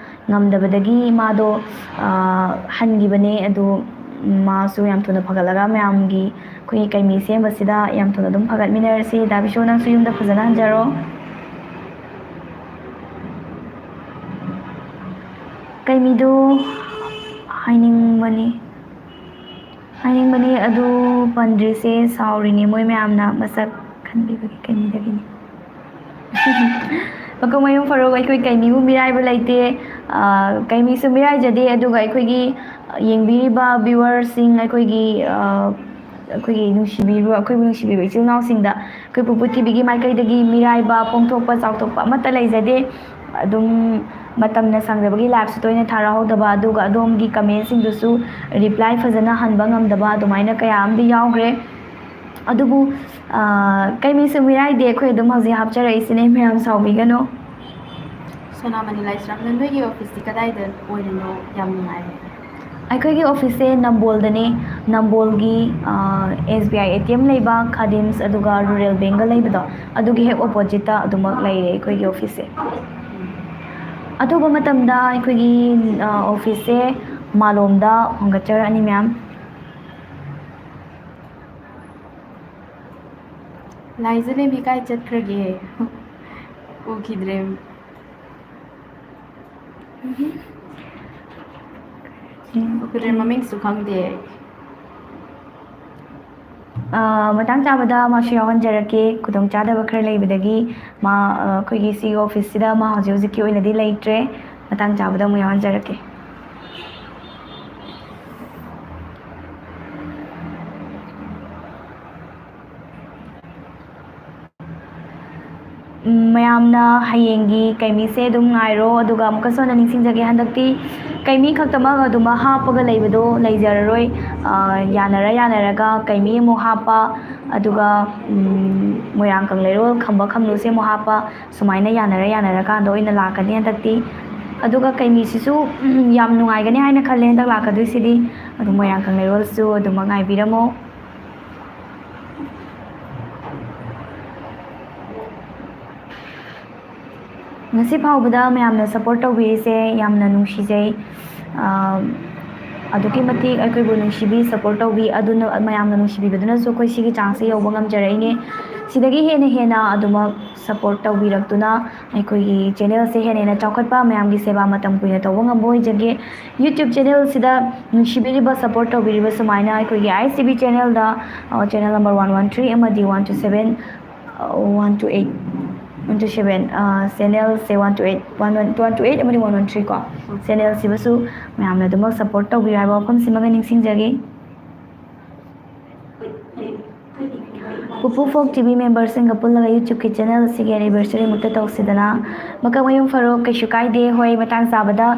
ꯉꯝꯗꯕꯗꯒꯤ ꯃꯥꯗꯣ, ꯑ, ꯍꯟꯈꯤꯕꯅꯦ꯫ ꯑꯗꯨ ꯃꯥꯁꯨ ꯌꯥꯝ ꯊꯨꯅ ꯐꯒꯠꯂꯒ ꯃꯌꯥꯝꯒꯤ ꯑꯩꯈꯣꯏꯒꯤ ꯀꯩꯃꯤ ꯁꯦꯝꯕꯁꯤꯗ ꯌꯥꯝ ꯊꯨꯅ ꯑꯗꯨꯝ ꯐꯒꯠꯃꯤꯟꯅꯔꯁꯤ꯫ ꯗꯥ ꯕꯤꯁꯨ, ꯅꯪꯁꯨ ꯌꯨꯝꯗ ꯐꯖꯅ ꯍꯟꯖꯔꯣ꯫ ꯀꯩꯃꯤꯗꯣ ꯍꯥꯏꯅꯤꯡꯕꯅꯤ꯫ ꯍꯥꯏꯅꯤꯡꯕꯅꯤ, ꯑꯗꯨ ꯄꯟꯗ꯭ꯔꯤꯁꯦ ꯁꯥꯎꯔꯤꯅꯤ, ꯃꯣꯏ ꯃꯌꯥꯝꯅ ꯃꯁꯛ ꯈꯟꯕꯤꯕꯒꯤ ꯀꯩꯅꯤꯗꯒꯤꯅꯤ꯫ ꯃꯈꯣꯡ ꯃꯌꯨꯝ ꯐꯔꯣꯛ, ꯑꯩꯈꯣꯏ ꯀꯩꯃꯤꯕꯨ ꯃꯤꯔꯥꯏꯕ ꯂꯩꯇꯦ꯫ ꯑꯥ, ꯀꯩꯃꯤꯁꯨ ꯃꯤꯔꯥꯏꯖꯗꯦ, ꯑꯗꯨꯒ ꯑꯩꯈꯣꯏꯒꯤ ꯌꯦꯡꯕꯤꯔꯤꯕ viewerꯁꯤꯡ, ꯑꯩꯈꯣꯏꯒꯤ, ꯑꯥ, ꯑꯩꯈꯣꯏꯒꯤ ꯅꯨꯡꯁꯤꯕꯤꯕ, ꯑꯩꯈꯣꯏꯕꯨ ꯅꯨꯡꯁꯤꯕꯤꯕ ꯏꯆꯤꯜ ꯏꯅꯥꯎꯁꯤꯡꯗ ꯑꯩꯈꯣꯏ ꯄꯨꯄꯨ ꯇꯤꯚꯤꯒꯤ ꯃꯥꯏꯀꯩꯗꯒꯤ ꯃꯤꯔꯥꯏꯕ, ꯐꯣꯡꯊꯣꯛꯄ, ꯆꯥꯎꯊꯣꯛꯄ ꯑꯃꯠꯇ ꯂꯩꯖꯗꯦ꯫ ꯑꯗꯨꯝ ꯃꯇꯝꯅ ꯁꯪꯗꯕꯒꯤ liveꯁꯨ ꯇꯣꯏꯅ ꯊꯥꯔꯛꯍꯧꯗꯕ, ꯑꯗꯨꯒ ꯑꯗꯣꯝꯒꯤ commentꯁꯤꯡꯗꯨꯁꯨ reply ꯐꯖꯅ ꯍꯟꯕ ꯉꯝꯗꯕ ꯑꯗꯨꯃꯥꯏꯅ ꯀꯌꯥ ꯑꯃꯗꯤ ꯌꯥꯎꯈ꯭ꯔꯦ꯫ ꯑꯗꯨꯕꯨ, ꯑꯥ, ꯀꯩꯃꯤꯁꯨ ꯃꯤꯔꯥꯏꯗꯦ, ꯑꯩꯈꯣꯏ ꯑꯗꯨꯝ ꯍꯧꯖꯤꯛ ꯍꯥꯞꯆꯔꯛꯏꯁꯤꯅꯦ, ꯃꯌꯥꯝ ꯁꯥꯎꯕꯤꯒꯅꯨ꯫ ꯁꯣꯅꯥꯃꯅꯤ ꯂꯥꯏꯁ꯭ꯔꯝꯗ, ꯅꯣꯏꯒꯤ officeꯇꯤ ꯀꯗꯥꯏꯗ ꯑꯣꯏꯔꯤꯅꯣ? ꯌꯥꯝ ꯅꯨꯡꯉꯥꯏꯔꯦ꯫ ꯑꯩꯈꯣꯏꯒꯤ ꯑꯣꯐꯤꯁꯁꯦ ꯅꯝꯕꯣꯜꯗꯅꯦ꯫ ꯅꯝꯕꯣꯜꯒꯤ S B I A T M ꯂꯩꯕ, ꯈꯥꯗꯤꯝꯁ, ꯑꯗꯨꯒ ꯔꯨꯔꯦꯜ ꯕꯦꯡꯒ ꯂꯩꯕꯗꯣ, ꯑꯗꯨꯒꯤ ꯍꯦꯛ ꯑꯣꯄꯣꯖꯤꯠꯇ ꯑꯗꯨꯃꯛ ꯂꯩꯔꯦ ꯑꯩꯈꯣꯏꯒꯤ ꯑꯣꯐꯤꯁꯁꯦ꯫ ꯑꯊꯨꯕ ꯃꯇꯝꯗ ꯑꯩꯈꯣꯏꯒꯤ ꯑꯣꯐꯤꯁꯁꯦ ꯃꯥꯂꯣꯝꯗ ꯍꯣꯡꯒꯠꯆꯔꯛꯑꯅꯤ ꯃꯌꯥꯝ꯫ ꯂꯥꯏꯖꯂꯦꯝꯕꯤ ꯀꯥꯏ ꯆꯠꯈ꯭ꯔꯒꯦ? ꯎꯈꯤꯗ꯭ꯔꯦ꯫ ꯎꯈꯤꯗ꯭ꯔꯦ, ꯃꯃꯤꯡꯁꯨ ꯈꯪꯗꯦ꯫ ꯑꯥ, ꯃꯇꯥꯡ ꯆꯥꯕꯗ ꯃꯥꯁꯨ ꯌꯥꯎꯍꯟꯖꯔꯛꯀꯦ꯫ ꯈꯨꯗꯣꯡꯆꯥꯗꯕ ꯈꯔ ꯂꯩꯕꯗꯒꯤ ꯃꯥ, ꯑꯥ, ꯑꯩꯈꯣꯏꯒꯤ ꯁꯤꯒꯤ ꯑꯣꯐꯤꯁꯁꯤꯗ ꯃꯥ ꯍꯧꯖꯤꯛ ꯍꯧꯖꯤꯛꯀꯤ ꯑꯣꯏꯅꯗꯤ ꯂꯩꯇ꯭ꯔꯦ꯫ ꯃꯇꯥꯡ ꯆꯥꯕꯗ ꯑꯃꯨꯛ ꯌꯥꯎꯍꯟꯖꯔꯛꯀꯦ꯫ ꯎꯝ, ꯃꯌꯥꯝꯅ ꯍꯌꯦꯡꯒꯤ ꯀꯩꯃꯤꯁꯦ ꯑꯗꯨꯝ ꯉꯥꯏꯔꯣ꯫ ꯑꯗꯨꯒ ꯑꯃꯨꯛꯀꯁꯨ ꯍꯟꯅ ꯅꯤꯡꯁꯤꯡꯖꯒꯦ, ꯍꯟꯗꯛꯇꯤ ꯀꯩꯃꯤ ꯈꯛꯇꯃꯛ ꯑꯗꯨꯝ ꯍꯥꯞꯄꯒ ꯂꯩꯕꯗꯣ ꯂꯩꯖꯔꯔꯣꯏ꯫ ꯑ, ꯌꯥꯅꯔ ꯌꯥꯅꯔꯒ ꯀꯩꯃꯤ ꯑꯃꯨꯛ ꯍꯥꯞꯄ, ꯑꯗꯨꯒ, ꯎꯝ, ꯃꯣꯏꯔꯥꯡ ꯀꯪꯂꯩꯔꯣꯜ ꯈꯝꯕ ꯈꯝꯂꯨꯁꯦ ꯑꯃꯨꯛ ꯍꯥꯞꯄ, ꯁꯨꯃꯥꯏꯅ ꯌꯥꯅꯔ ꯌꯥꯅꯔꯀꯥꯟꯗ ꯑꯣꯏꯅ ꯂꯥꯛꯀꯅꯤ ꯍꯟꯗꯛꯇꯤ꯫ ꯑꯗꯨꯒ ꯀꯩꯃꯤꯁꯤꯁꯨ, ꯎꯝ, ꯌꯥꯝ ꯅꯨꯡꯉꯥꯏꯒꯅꯤ ꯍꯥꯏꯅ ꯈꯜꯂꯦ ꯍꯟꯗꯛ ꯂꯥꯛꯀꯗꯣꯏꯁꯤꯗꯤ꯫ ꯑꯗꯨ ꯃꯣꯏꯔꯥꯡ ꯀꯪꯂꯩꯔꯣꯜꯁꯨ ꯑꯗꯨꯃꯛ ꯉꯥꯏꯕꯤꯔꯝꯃꯣ꯫ ꯉꯁꯤ ꯐꯥꯎꯕꯗ ꯃꯌꯥꯝꯅ ꯁꯞꯄꯣꯔꯠ ꯇꯧꯕꯤꯔꯤꯁꯦ ꯌꯥꯝꯅ ꯅꯨꯡꯁꯤꯖꯩ꯫ ꯑꯥ, ꯑꯗꯨꯛꯀꯤ ꯃꯇꯤꯛ ꯑꯩꯈꯣꯏꯕꯨ ꯅꯨꯡꯁꯤꯕꯤ, ꯁꯞꯄꯣꯔꯠ ꯇꯧꯕꯤ꯫ ꯑꯗꯨꯅ, ꯃꯌꯥꯝꯅ ꯅꯨꯡꯁꯤꯕꯤꯕꯗꯨꯅꯁꯨ ꯑꯩꯈꯣꯏ ꯁꯤꯒꯤ ꯆꯥꯡꯁꯦ ꯌꯧꯕ ꯉꯝꯖꯔꯛꯏꯅꯦ꯫ ꯁꯤꯗꯒꯤ ꯍꯦꯟꯅ ꯍꯦꯟꯅ ꯑꯗꯨꯃꯛ ꯁꯞꯄꯣꯔꯠ ꯇꯧꯕꯤꯔꯛꯇꯨꯅ ꯑꯩꯈꯣꯏꯒꯤ ꯆꯦꯅꯦꯜꯁꯦ ꯍꯦꯟꯅ ꯍꯦꯟꯅ ꯆꯥꯎꯈꯠꯄ, ꯃꯌꯥꯝꯒꯤ ꯁꯦꯕꯥ ꯃꯇꯝ ꯀꯨꯏꯅ ꯇꯧꯕ ꯉꯝꯕ ꯑꯣꯏꯖꯒꯦ꯫ YouTube ꯆꯦꯅꯦꯜꯁꯤꯗ ꯅꯨꯡꯁꯤꯕꯤꯔꯤꯕ, ꯁꯞꯄꯣꯔꯠ ꯇꯧꯕꯤꯔꯤꯕ ꯁꯨꯃꯥꯏꯅ ꯑꯩꯈꯣꯏꯒꯤ ꯑꯥꯏ ꯑꯦꯁ ꯇꯤ ꯚꯤ ꯆꯦꯅꯦꯜꯗ, ꯑ, channel number one one three ꯑꯃꯗꯤ ꯋꯥꯟ ꯇꯨ ꯁꯕꯦꯟ, ꯑ, one two eight, one two seven, ꯑ, ꯆꯦꯅꯦꯜꯁꯦ one two eight, one one, one two eight ꯑꯃꯗꯤ ꯋꯥꯟ ꯋꯥꯟ ꯊ꯭ꯔꯤ ꯀꯣ, ꯆꯦꯅꯦꯜꯁꯤꯕꯨꯁꯨ ꯃꯌꯥꯝꯅ ꯑꯗꯨꯃꯛ ꯁꯞꯄꯣꯔꯠ ꯇꯧꯕꯤꯌꯨ ꯍꯥꯏꯕ ꯋꯥꯐꯝꯁꯤꯃꯒ ꯅꯤꯡꯁꯤꯡꯖꯒꯦ꯫ ꯄꯨꯄꯨ ꯐꯣꯛ ꯇꯤ ꯚꯤ ꯃꯦꯝꯕꯔꯁꯤꯡꯒ ꯄꯨꯜꯂꯒ YouTubeꯀꯤ ꯆꯦꯅꯦꯜ ꯑꯁꯤꯒꯤ ꯑꯦꯅꯤꯚꯔꯁꯔꯤꯃꯨꯛꯇ ꯇꯧꯁꯤꯗꯅ꯫ ꯃꯀꯛ ꯃꯌꯨꯝ ꯐꯔꯣ, ꯀꯩꯁꯨ ꯀꯥꯏꯗꯦ꯫ ꯍꯣꯏ, ꯃꯇꯥꯡ ꯆꯥꯕꯗ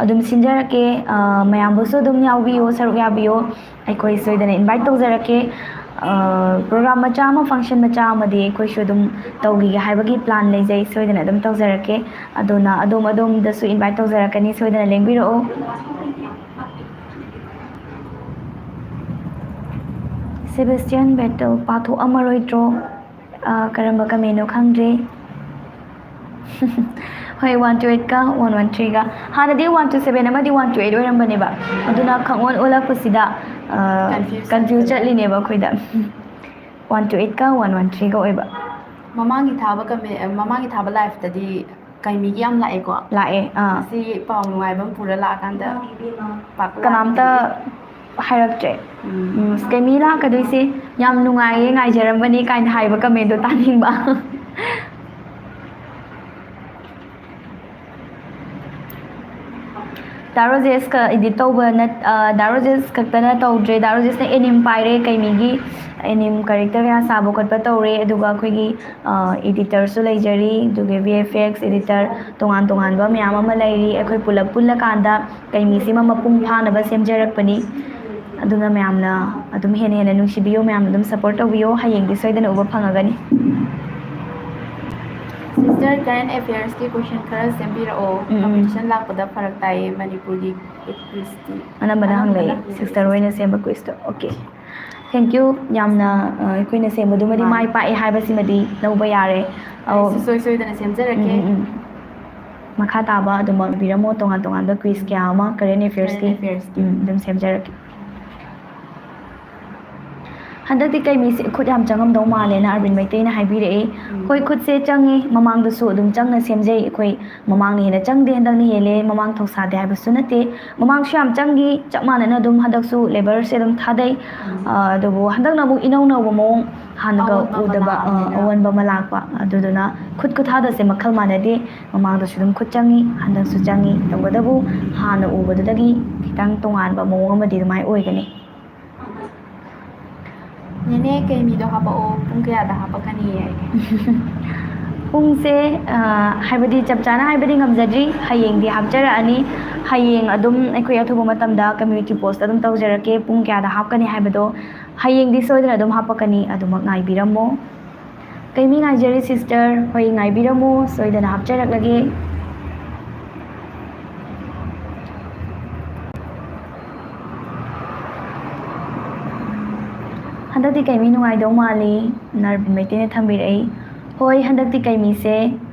ꯑꯗꯨꯝ ꯁꯤꯟꯖꯔꯛꯀꯦ꯫ ꯑ, ꯃꯌꯥꯝꯕꯨꯁꯨ ꯑꯗꯨꯝ ꯌꯥꯎꯕꯤꯌꯨ, ꯁꯔꯨꯛ ꯌꯥꯕꯤꯌꯨ꯫ ꯑꯩꯈꯣꯏ ꯁꯣꯏꯗꯅ ꯏꯟꯚꯥꯏꯠ ꯇꯧꯖꯔꯛꯀꯦ꯫ ꯑ, ꯄ꯭ꯔꯣꯒ꯭ꯔꯥꯝ ꯃꯆꯥ ꯑꯃ, ꯐꯪꯁꯟ ꯃꯆꯥ ꯑꯃꯗꯤ ꯑꯩꯈꯣꯏꯁꯨ ꯑꯗꯨꯝ ꯇꯧꯈꯤꯒꯦ ꯍꯥꯏꯕꯒꯤ ꯄ꯭ꯂꯥꯟ ꯂꯩꯖꯩ꯫ ꯁꯣꯏꯗꯅ ꯑꯗꯨꯝ ꯇꯧꯖꯔꯛꯀꯦ꯫ ꯑꯗꯨꯅ ꯑꯗꯣꯝ ꯑꯗꯣꯝꯗꯁꯨ ꯏꯟꯚꯥꯏꯠ ꯇꯧꯖꯔꯛꯀꯅꯤ, ꯁꯣꯏꯗꯅ ꯂꯦꯡꯕꯤꯔꯛꯑꯣ꯫ Sebastian Vettel ꯄꯥꯊꯣꯛꯑꯝꯃꯔꯣꯏꯗ꯭ꯔꯣ? ꯑ, ꯀꯔꯝꯕ comment ꯅꯣ ꯈꯪꯗ꯭ꯔꯦ꯫ ꯍꯣꯏ, one two eight ꯀ one one three ꯒ꯫ ꯍꯥꯟꯅꯗꯤ one two seven ꯑꯃꯗꯤ one two eight ꯑꯣꯏꯔꯝꯕꯅꯦꯕ꯫ ꯑꯗꯨꯅ ꯈꯪꯑꯣꯟ ꯑꯣꯜꯂꯛꯄꯁꯤꯗ, ꯑ, Confuse confuse ꯆꯠꯄꯗ꯫ ꯆꯠꯂꯤꯅꯦꯕ ꯑꯩꯈꯣꯏꯗ꯫ One two eight ꯀ one one three ꯒ ꯑꯣꯏꯕ꯫ ꯃꯃꯥꯡꯒꯤ ꯊꯥꯕ comment, ꯃꯃꯥꯡꯒꯤ ꯊꯥꯕ live ꯇꯗꯤ ꯀꯩꯃꯤꯒꯤ ꯌꯥꯝ ꯂꯥꯛꯑꯦꯀꯣ? ꯂꯥꯛꯑꯦ, ꯑꯥ꯫ ꯉꯁꯤ ꯄꯥꯎ ꯅꯨꯡꯉꯥꯏꯕ ꯑꯃ ꯄꯨꯔ ꯂꯥꯛꯑꯀꯥꯟꯗ ꯄꯥꯛ ꯀꯅꯥꯝꯇ ꯂꯥꯛꯇꯦ꯫ ꯍꯥꯏꯔꯛꯇ꯭ꯔꯦ꯫ ꯎꯝ꯫ ꯎꯝ, ꯀꯩꯃꯤ ꯂꯥꯛꯀꯗꯣꯏꯁꯦ ꯌꯥꯝ ꯅꯨꯡꯉꯥꯏꯌꯦ, ꯉꯥꯏꯖꯔꯝꯕꯅꯤ ꯀꯥꯏꯅ ꯍꯥꯏꯕ comment ꯇꯣ ꯇꯥꯅꯤꯡꯕ꯫ ꯗꯥ ꯔꯣꯖꯦꯁꯀ edit ꯇꯧꯕ ꯅꯠ-, ꯑ, ꯗꯥ ꯔꯣꯖꯦꯁ ꯈꯛꯇꯅ ꯇꯧꯗ꯭ꯔꯦ, ꯗꯥ ꯔꯣꯖꯦꯁꯅ anime ꯄꯥꯏꯔꯦ, ꯀꯩꯃꯤꯒꯤ anime character ꯀꯌꯥ ꯁꯥꯕ ꯈꯣꯠꯄ ꯇꯧꯔꯦ, ꯑꯗꯨꯒ ꯑꯩꯈꯣꯏꯒꯤ, ꯑ, editor ꯁꯨ ꯂꯩꯖꯔꯤ, ꯑꯗꯨꯒ V F X editor ꯇꯣꯉꯥꯟ ꯇꯣꯉꯥꯟꯕ ꯃꯌꯥꯝ ꯑꯃ ꯂꯩꯔꯤ꯫ ꯑꯩꯈꯣꯏ ꯄꯨꯂꯞ ꯄꯨꯜꯂꯀꯥꯟꯗ ꯀꯩꯃꯤꯁꯤꯃ ꯃꯄꯨꯡ ꯐꯥꯅꯕ ꯁꯦꯝꯖꯔꯛꯄꯅꯤ꯫ ꯑꯗꯨꯅ ꯃꯌꯥꯝꯅ ꯑꯗꯨꯝ ꯍꯦꯟꯅ ꯍꯦꯟꯅ ꯅꯨꯡꯁꯤꯕꯤꯌꯨ, ꯃꯌꯥꯝꯅ ꯑꯗꯨꯝ support ꯇꯧꯕꯤꯌꯨ, ꯍꯌꯦꯡꯗꯤ ꯁꯣꯏꯗꯅ ꯎꯕ ꯐꯪꯉꯒꯅꯤ꯫ Sister, current affairs ꯀꯤ question ꯈꯔ ꯁꯦꯝꯕꯤꯔꯛꯑꯣ꯫ ꯎꯝ, ꯎꯝ꯫ Competition ꯂꯥꯛꯄꯗ ꯐꯔꯛ ꯇꯥꯏꯌꯦ ꯃꯅꯤꯄꯨꯔꯒꯤ quiz ꯇꯤ꯫ ꯑꯅꯝꯕꯅ ꯑꯅꯝꯕꯅ ꯍꯪꯂꯛꯑꯦ, ꯍꯪꯂꯛꯑꯦ, sister ꯍꯣꯏꯅ sister꯫ ꯁꯦꯝꯕ quiz to. Okay. Thank you꯫ ꯌꯥꯝꯅ, ꯑ, ꯑꯩꯈꯣꯏꯅ ꯁꯦꯝꯕꯗꯨꯃꯗꯤ ꯃꯥꯅꯦ꯫ ꯃꯥꯏ ꯄꯥꯛꯑꯦ ꯍꯥꯏꯕꯁꯤꯃꯗꯤ ꯂꯧꯕ ꯌꯥꯔꯦ꯫ ꯑꯩ ꯑꯧ꯫ ꯁꯨꯡꯁꯣꯏ ꯁꯣꯏꯗꯅ ꯁꯦꯝꯖꯔꯛꯀꯦ꯫ ꯎꯝ, ꯎꯝ, ꯎꯝ꯫ ꯃꯈꯥ ꯇꯥꯕ ꯑꯗꯨꯃꯛ ꯄꯤꯔꯝꯃꯣ, ꯇꯣꯉꯥꯟ ꯇꯣꯉꯥꯟꯕ quiz ꯀꯌꯥ ꯑꯃ, current affairs ꯀꯤ꯫ Current affairs ꯀꯤ꯫ ꯎꯝ, ꯑꯗꯨꯝ ꯁꯦꯝꯖꯔꯛꯀꯦ꯫ ꯍꯟꯗꯛꯇꯤ ꯀꯩꯃꯤꯁꯦ ꯈꯨꯠ ꯌꯥꯝ ꯆꯪꯉꯝꯗꯧ ꯃꯥꯜꯂꯦꯅ ꯑꯔꯕꯤꯟ ꯃꯩꯇꯩꯅ ꯍꯥꯏꯕꯤꯔꯛꯑꯦ꯫ ꯎꯝ꯫ ꯍꯣꯏ, ꯈꯨꯠꯁꯦ ꯆꯪꯉꯤ, ꯃꯃꯥꯡꯗꯁꯨ ꯑꯗꯨꯝ ꯆꯪꯅ ꯁꯦꯝꯖꯩ ꯑꯩꯈꯣꯏ꯫ ꯃꯃꯥꯡꯅ ꯍꯦꯟꯅ ꯆꯪꯗꯦ, ꯍꯟꯗꯛꯅ ꯍꯦꯜꯂꯦ, ꯃꯃꯥꯡ ꯊꯧꯁꯥꯗꯦ ꯍꯥꯏꯕꯁꯨ ꯅꯠꯇꯦ꯫ ꯃꯃꯥꯡꯁꯨ ꯌꯥꯝ ꯆꯪꯈꯤ, ꯆꯞ ꯃꯥꯟꯅꯅ ꯑꯗꯨꯝ ꯍꯟꯗꯛꯁꯨ labour ꯁꯦ ꯑꯗꯨꯝ ꯊꯥꯗꯩ꯫ ꯎꯝ꯫ ꯑ, ꯑꯗꯨꯕꯨ ꯍꯟꯗꯛꯅ ꯑꯃꯨꯛ ꯏꯅꯧ ꯅꯧꯕ ꯃꯑꯣꯡ, ꯍꯥꯟꯅꯒ ꯑꯑꯣꯟꯕ ꯑꯃ ꯎꯗꯕ, ꯑ, ꯂꯥꯛꯑꯕꯅꯤꯅ꯫ ꯑꯑꯣꯟꯕ ꯑꯃ ꯂꯥꯛꯄ꯫ ꯑꯗꯨꯗꯨꯅ ꯈꯨꯠ ꯈꯨꯊꯥꯗꯁꯦ ꯃꯈꯜ ꯃꯥꯟꯅꯗꯦ꯫ ꯃꯃꯥꯡꯗꯁꯨ ꯑꯗꯨꯝ ꯈꯨꯠ ꯆꯪꯉꯤ, ꯍꯟꯗꯛꯁꯨ ꯆꯪꯉꯤ꯫ ꯇꯧꯕꯇꯕꯨ ꯍꯥꯟꯅ ꯎꯕꯗꯨꯗꯒꯤ ꯈꯤꯇꯪ ꯇꯣꯉꯥꯟꯕ ꯃꯑꯣꯡ ꯑꯃꯗꯤ ꯑꯗꯨꯃꯥꯏꯅ ꯑꯣꯏꯒꯅꯤ꯫ ꯅꯦꯅꯦ, ꯀꯩꯃꯤꯗꯣ ꯍꯥꯄꯛꯑꯣ, ꯄꯨꯡ ꯀꯌꯥꯗ ꯍꯥꯄꯛꯀꯅꯤ ꯍꯥꯏꯒꯦ? ꯄꯨꯡꯁꯦ, ꯑ, ꯍꯥꯏꯕꯗꯤ ꯆꯞ ꯆꯥꯅ ꯍꯥꯏꯕꯗꯤ ꯉꯝꯖꯗ꯭ꯔꯤ, ꯍꯌꯦꯡꯗꯤ ꯍꯥꯞꯆꯔꯛꯑꯅꯤ꯫ ꯍꯌꯦꯡ ꯑꯗꯨꯝ ꯑꯩꯈꯣꯏ ꯑꯊꯨꯕ ꯃꯇꯝꯗ community post ꯑꯗꯨꯝ ꯇꯧꯖꯔꯛꯀꯦ, ꯄꯨꯡ ꯀꯌꯥꯗ ꯍꯥꯞꯀꯅꯤ ꯍꯥꯏꯕꯗꯣ ꯍꯌꯦꯡꯗꯤ ꯁꯣꯏꯗꯅ ꯑꯗꯨꯝ ꯍꯥꯄꯛꯀꯅꯤ, ꯑꯗꯨꯃꯛ ꯉꯥꯏꯕꯤꯔꯝꯃꯣ꯫ ꯀꯩꯃꯤ ꯉꯥꯏꯖꯔꯤ sister, ꯍꯣꯏ, ꯉꯥꯏꯕꯤꯔꯝꯃꯣ, ꯁꯣꯏꯗꯅ ꯍꯥꯞꯆꯔꯛꯂꯒꯦ꯫ ꯍꯟꯗꯛꯇꯤ ꯀꯩꯃꯤ ꯅꯨꯡꯉꯥꯏꯗꯧ ꯃꯥꯜꯂꯤ? ꯅꯥꯔꯕꯤꯟ ꯃꯩꯇꯩꯅ ꯊꯝꯕꯤꯔꯛꯏ꯫ ꯍꯣꯏ, ꯍꯟꯗꯛꯇꯤ ꯀꯩꯃꯤꯁꯦ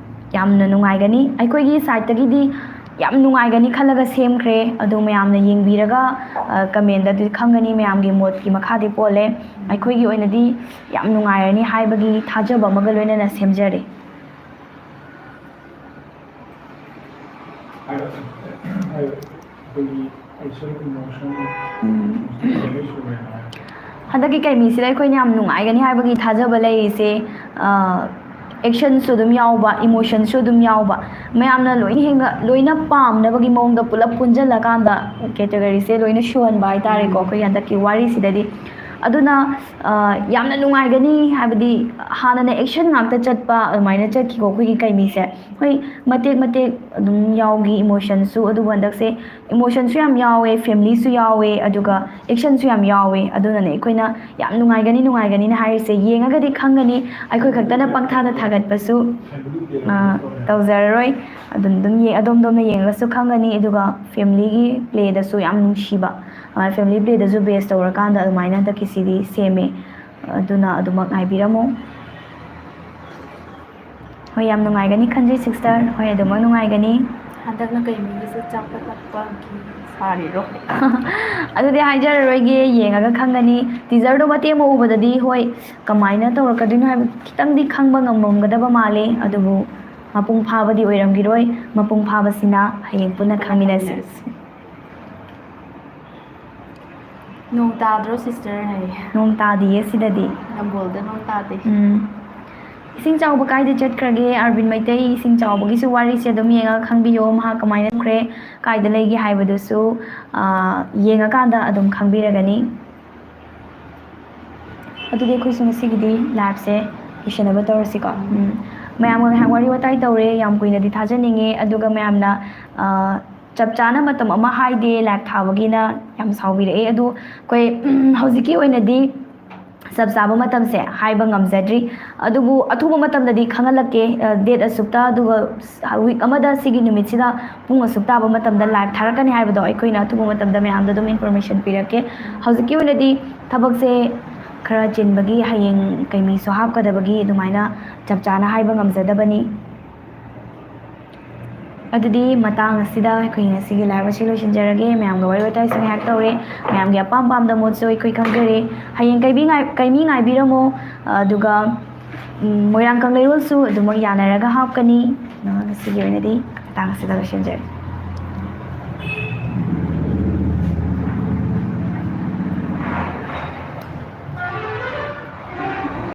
ꯌꯥꯝꯅ ꯅꯨꯡꯉꯥꯏꯒꯅꯤ꯫ ꯑꯩꯈꯣꯏꯒꯤ ꯁꯥꯏꯠꯇꯒꯤꯗꯤ ꯌꯥꯝ ꯅꯨꯡꯉꯥꯏꯒꯅꯤ ꯈꯜꯂꯒ ꯁꯦꯝꯈ꯭ꯔꯦ꯫ ꯑꯗꯨ ꯃꯌꯥꯝꯅ ꯌꯦꯡꯕꯤꯔꯒ, ꯑ, ꯀꯃꯦꯟꯗꯗꯤ ꯈꯪꯒꯅꯤ, ꯃꯌꯥꯝꯒꯤ ꯃꯣꯠꯀꯤ ꯃꯈꯥꯗꯤ ꯄꯣꯜꯂꯦ꯫ ꯑꯩꯈꯣꯏꯒꯤ ꯑꯣꯏꯅꯗꯤ ꯌꯥꯝ ꯅꯨꯡꯉꯥꯏꯔꯅꯤ ꯍꯥꯏꯕꯒꯤ ꯊꯥꯖꯕ ꯑꯃꯒ ꯂꯣꯏꯅꯅ ꯁꯦꯝꯖꯔꯦ꯫ ꯑꯩꯈꯣꯏꯒꯤ ꯑꯦꯛꯁꯟ ꯏꯃꯣꯁꯟ ꯎꯝ꯫ ꯂꯣꯏ ꯁꯨꯔꯦꯅ ꯍꯥꯏ꯫ ꯍꯟꯗꯛꯀꯤ ꯀꯩꯃꯤꯁꯤꯗ ꯑꯩꯈꯣꯏꯅ ꯌꯥꯝ ꯅꯨꯡꯉꯥꯏꯒꯅꯤ ꯍꯥꯏꯕꯒꯤ ꯊꯥꯖꯕ ꯂꯩꯔꯤꯁꯦ, ꯑ, ꯑꯦꯛꯁꯟꯁꯨ ꯑꯗꯨꯝ ꯌꯥꯎꯕ, ꯏꯃꯣꯁꯟꯁꯨ ꯑꯗꯨꯝ ꯌꯥꯎꯕ, ꯃꯌꯥꯝꯅ ꯂꯣꯏꯅ ꯍꯦꯟꯅ, ꯂꯣꯏꯅ ꯄꯥꯝꯅꯕꯒꯤ ꯃꯑꯣꯡꯗ ꯄꯨꯂꯞ ꯄꯨꯟꯁꯤꯜꯂꯀꯥꯟꯗ ꯀꯦꯇꯒꯣꯔꯤꯁꯦ ꯂꯣꯏꯅ ꯁꯨꯍꯟꯕ ꯍꯥꯏꯇꯥꯔꯦꯀꯣ, ꯎꯝ꯫ ꯑꯩꯈꯣꯏꯒꯤ ꯍꯟꯗꯛꯀꯤ ꯋꯥꯔꯤꯁꯤꯗꯗꯤ꯫ ꯑꯗꯨꯅ, ꯑ, ꯌꯥꯝꯅ ꯅꯨꯡꯉꯥꯏꯒꯅꯤ ꯍꯥꯏꯕꯗꯤ, ꯍꯥꯟꯅꯅ ꯑꯦꯛꯁꯟ ꯉꯥꯛꯇ ꯆꯠꯄ ꯑꯗꯨꯃꯥꯏꯅ ꯆꯠꯈꯤꯀꯣ ꯑꯩꯈꯣꯏꯒꯤ ꯀꯩꯃꯤꯁꯦ꯫ ꯍꯣꯏ, ꯃꯇꯦꯛ ꯃꯇꯦꯛ ꯑꯗꯨꯝ ꯌꯥꯎꯈꯤ ꯏꯃꯣꯁꯟꯁꯨ, ꯑꯗꯨꯕꯨ ꯍꯟꯗꯛꯁꯦ ꯏꯃꯣꯁꯟꯁꯨ ꯌꯥꯝ ꯌꯥꯎꯋꯦ, ꯐꯦꯃꯤꯂꯤꯁꯨ ꯌꯥꯎꯋꯦ, ꯑꯗꯨꯒ ꯑꯦꯛꯁꯟꯁꯨ ꯌꯥꯝ ꯌꯥꯎꯋꯦ꯫ ꯑꯗꯨꯅꯅꯦ ꯑꯩꯈꯣꯏꯅ ꯌꯥꯝ ꯅꯨꯡꯉꯥꯏꯒꯅꯤ, ꯅꯨꯡꯉꯥꯏꯒꯅꯤꯅ ꯍꯥꯏꯔꯤꯁꯦ꯫ ꯌꯦꯡꯉꯒꯗꯤ ꯈꯪꯒꯅꯤ, ꯑꯩꯈꯣꯏ ꯈꯛꯇꯅ ꯄꯪꯊꯥꯗ ꯊꯥꯒꯠꯄꯁꯨ, ꯑ, ꯇꯧꯖꯔꯔꯣꯏ꯫ ꯑꯗꯨꯝ, ꯑꯗꯨꯝ ꯌꯦ-, ꯑꯗꯣꯝ ꯑꯗꯣꯝꯅ ꯌꯦꯡꯉꯒꯁꯨ ꯈꯪꯒꯅꯤ꯫ ꯑꯗꯨꯒ ꯐꯦꯃꯤꯂꯤꯒꯤ ꯄ꯭ꯂꯦꯗꯁꯨ ꯌꯥꯝ ꯅꯨꯡꯁꯤꯕ, ꯑ, ꯐꯦꯃꯤꯂꯤ ꯄ꯭ꯂꯦꯗꯁꯨ ꯕꯦꯁ ꯇꯧꯔꯀꯥꯟꯗ ꯑꯗꯨꯃꯥꯏꯅ ꯍꯟꯗꯛꯀꯤꯁꯤꯗꯤ ꯁꯦꯝꯃꯦ꯫ ꯑꯗꯨꯅ ꯑꯗꯨꯃꯛ ꯉꯥꯏꯕꯤꯔꯝꯃꯨ꯫ ꯍꯣꯏ, ꯌꯥꯝ ꯅꯨꯡꯉꯥꯏꯒꯅꯤ ꯈꯟꯖꯩ ꯁꯤꯁꯇꯔ꯫ ꯍꯣꯏ, ꯑꯗꯨꯃꯛ ꯅꯨꯡꯉꯥꯏꯒꯅꯤ꯫ ꯍꯟꯗꯛꯅ ꯀꯩ ꯃꯤꯒꯤꯁꯨ ꯆꯥꯎꯈꯠꯂꯛꯄꯒꯤ ꯁꯥꯔꯤꯔꯣ? ꯑꯗꯨꯗꯤ ꯍꯥꯏꯖꯔꯔꯣꯏꯒꯦ, ꯌꯦꯡꯉꯒ ꯈꯪꯒꯅꯤ꯫ ꯇꯤꯖꯔꯗꯣ ꯃꯇꯦꯛ ꯑꯃ ꯎꯕꯗꯗꯤ, ꯍꯣꯏ, ꯀꯃꯥꯏꯅ ꯇꯧꯔꯛꯀꯗꯣꯏꯅꯣ ꯍꯥꯏꯕ ꯈꯤꯇꯪꯗꯤ ꯈꯪꯕ ꯉꯝꯃꯝꯒꯗꯕ ꯃꯥꯜꯂꯦ, ꯑꯗꯨꯕꯨ ꯃꯄꯨꯡ ꯐꯥꯕꯗꯤ ꯑꯣꯏꯔꯝꯈꯤꯔꯣꯏ꯫ ꯃꯄꯨꯡ ꯐꯥꯕꯁꯤꯅ ꯍꯌꯦꯡ ꯄꯨꯟꯅ ꯄꯨꯟꯅ ꯈꯪꯃꯤꯟꯅꯁꯤ꯫ ꯈꯪꯃꯤꯟꯅꯁꯤ꯫ ꯅꯣꯡ ꯇꯥꯗ꯭ꯔꯣ ꯁꯤꯁꯇꯔ? ꯍꯥꯏꯌꯦ꯫ ꯅꯣꯡ ꯇꯥꯗꯤꯌꯦ ꯁꯤꯗꯗꯤ꯫ ꯅꯝꯕꯣꯜꯗ ꯅꯣꯡ ꯇꯥꯗꯦ꯫ ꯎꯝ꯫ ꯏꯁꯤꯡ ꯆꯥꯎꯕ ꯀꯥꯏꯗ ꯆꯠꯈ꯭ꯔꯒꯦ? ꯑꯥꯔꯕꯤꯟ ꯃꯩꯇꯩ, ꯏꯁꯤꯡ ꯆꯥꯎꯕꯒꯤꯁꯨ ꯋꯥꯔꯤꯁꯦ ꯑꯗꯨꯝ ꯌꯦꯡꯉꯒ ꯈꯪꯕꯤꯌꯣ, ꯃꯍꯥꯛ ꯀꯃꯥꯏꯅ ꯇꯧꯈ꯭ꯔꯦ, ꯀꯥꯏꯗ ꯂꯩꯒꯦ ꯍꯥꯏꯕꯗꯨꯁꯨ, ꯑꯥ, ꯌꯦꯡꯉꯀꯥꯟꯗ ꯑꯗꯨꯝ ꯈꯪꯕꯤꯔꯒꯅꯤ꯫ ꯑꯗꯨꯗꯤ ꯑꯩꯈꯣꯏꯁꯨ ꯉꯁꯤꯒꯤꯗꯤ ꯂꯥꯏꯐꯁꯦ ꯂꯣꯏꯁꯤꯟꯅꯕ ꯇꯧꯔꯁꯤꯀꯣ꯫ ꯎꯝ꯫ ꯃꯌꯥꯝꯒ ꯉꯥꯏꯍꯥꯛ ꯋꯥꯔꯤ ꯋꯥꯇꯥꯏ ꯇꯧꯔꯦ, ꯌꯥꯝ ꯀꯨꯏꯅꯗꯤ ꯊꯥꯖꯅꯤꯡꯉꯦ, ꯑꯗꯨꯒ ꯃꯌꯥꯝꯅ, ꯑꯥ, ꯆꯞ ꯆꯥꯅ ꯃꯇꯝ ꯑꯃ ꯍꯥꯏꯗꯦ ꯂꯥꯏꯚ ꯊꯥꯕꯒꯤꯅ, ꯌꯥꯝ ꯁꯥꯎꯕꯤꯔꯛꯑꯦ꯫ ꯑꯗꯣ ꯑꯩꯈꯣꯏ, ꯎꯝ, ꯍꯧꯖꯤꯛꯀꯤ ꯑꯣꯏꯅꯗꯤ ꯆꯞ ꯆꯥꯕ ꯃꯇꯝꯁꯦ ꯍꯥꯏꯕ ꯉꯝꯖꯗ꯭ꯔꯤ, ꯑꯗꯨꯕꯨ ꯑꯊꯨꯕ ꯃꯇꯝꯗꯗꯤ ꯈꯪꯍꯜꯂꯛꯀꯦ꯫ ꯑ, ꯗꯦꯠ ꯑꯁꯨꯛꯇ, ꯑꯗꯨꯒ ꯋꯤꯛ ꯑꯃꯗ ꯁꯤꯒꯤ ꯅꯨꯃꯤꯠꯁꯤꯗ ꯄꯨꯡ ꯑꯁꯨꯛ ꯇꯥꯕ ꯃꯇꯝꯗ ꯂꯥꯏꯚ ꯊꯥꯔꯛꯀꯅꯤ ꯍꯥꯏꯕꯗꯣ ꯑꯩꯈꯣꯏꯅ ꯑꯊꯨꯕ ꯃꯇꯝꯗ ꯃꯌꯥꯝꯗ ꯑꯗꯨꯝ ꯏꯟꯐꯣꯔꯃꯦꯁꯟ ꯄꯤꯔꯛꯀꯦ꯫ ꯍꯧꯖꯤꯛꯀꯤ ꯑꯣꯏꯅꯗꯤ ꯊꯕꯛꯁꯦ ꯈꯔ ꯆꯤꯟꯕꯒꯤ ꯍꯌꯦꯡ ꯀꯩꯃꯤꯁꯨ ꯍꯥꯞꯀꯗꯕꯒꯤ ꯑꯗꯨꯃꯥꯏꯅ ꯆꯞ ꯆꯥꯅ ꯍꯥꯏꯕ ꯉꯝꯖꯗꯕꯅꯤ꯫ ꯑꯗꯨꯗꯤ ꯃꯇꯥꯡ ꯑꯁꯤꯗ ꯑꯩꯈꯣꯏ ꯉꯁꯤꯒꯤ live ꯑꯁꯤ ꯂꯣꯏꯁꯤꯟꯖꯔꯒꯦ꯫ ꯃꯌꯥꯝꯒ ꯋꯥꯔꯤ ꯋꯥꯇꯥꯏꯁꯨ ꯉꯥꯏꯍꯥꯛ ꯇꯧꯔꯦ꯫ ꯃꯌꯥꯝꯒꯤ ꯑꯄꯥꯝ ꯄꯥꯝꯗ ꯃꯣꯠꯁꯨ ꯑꯩꯈꯣꯏ ꯈꯪꯖꯔꯦ꯫ ꯍꯌꯦꯡ ꯀꯩꯕꯤ ꯉꯥꯏ-, ꯀꯩꯃꯤ ꯉꯥꯏꯕꯤꯔꯝꯃꯣ꯫ ꯑꯗꯨꯒ, ꯎꯝ, ꯃꯣꯏꯔꯥꯡ ꯀꯪꯂꯩꯔꯣꯜꯁꯨ ꯑꯗꯨꯃꯛ ꯌꯥꯅꯔꯒ ꯍꯥꯞꯀꯅꯤ꯫ ꯉꯁꯤꯒꯤ ꯑꯣꯏꯅꯗꯤ ꯃꯇꯥꯡ ꯑꯁꯤꯗ ꯂꯣꯏꯁꯤꯟꯖꯔꯒꯦ꯫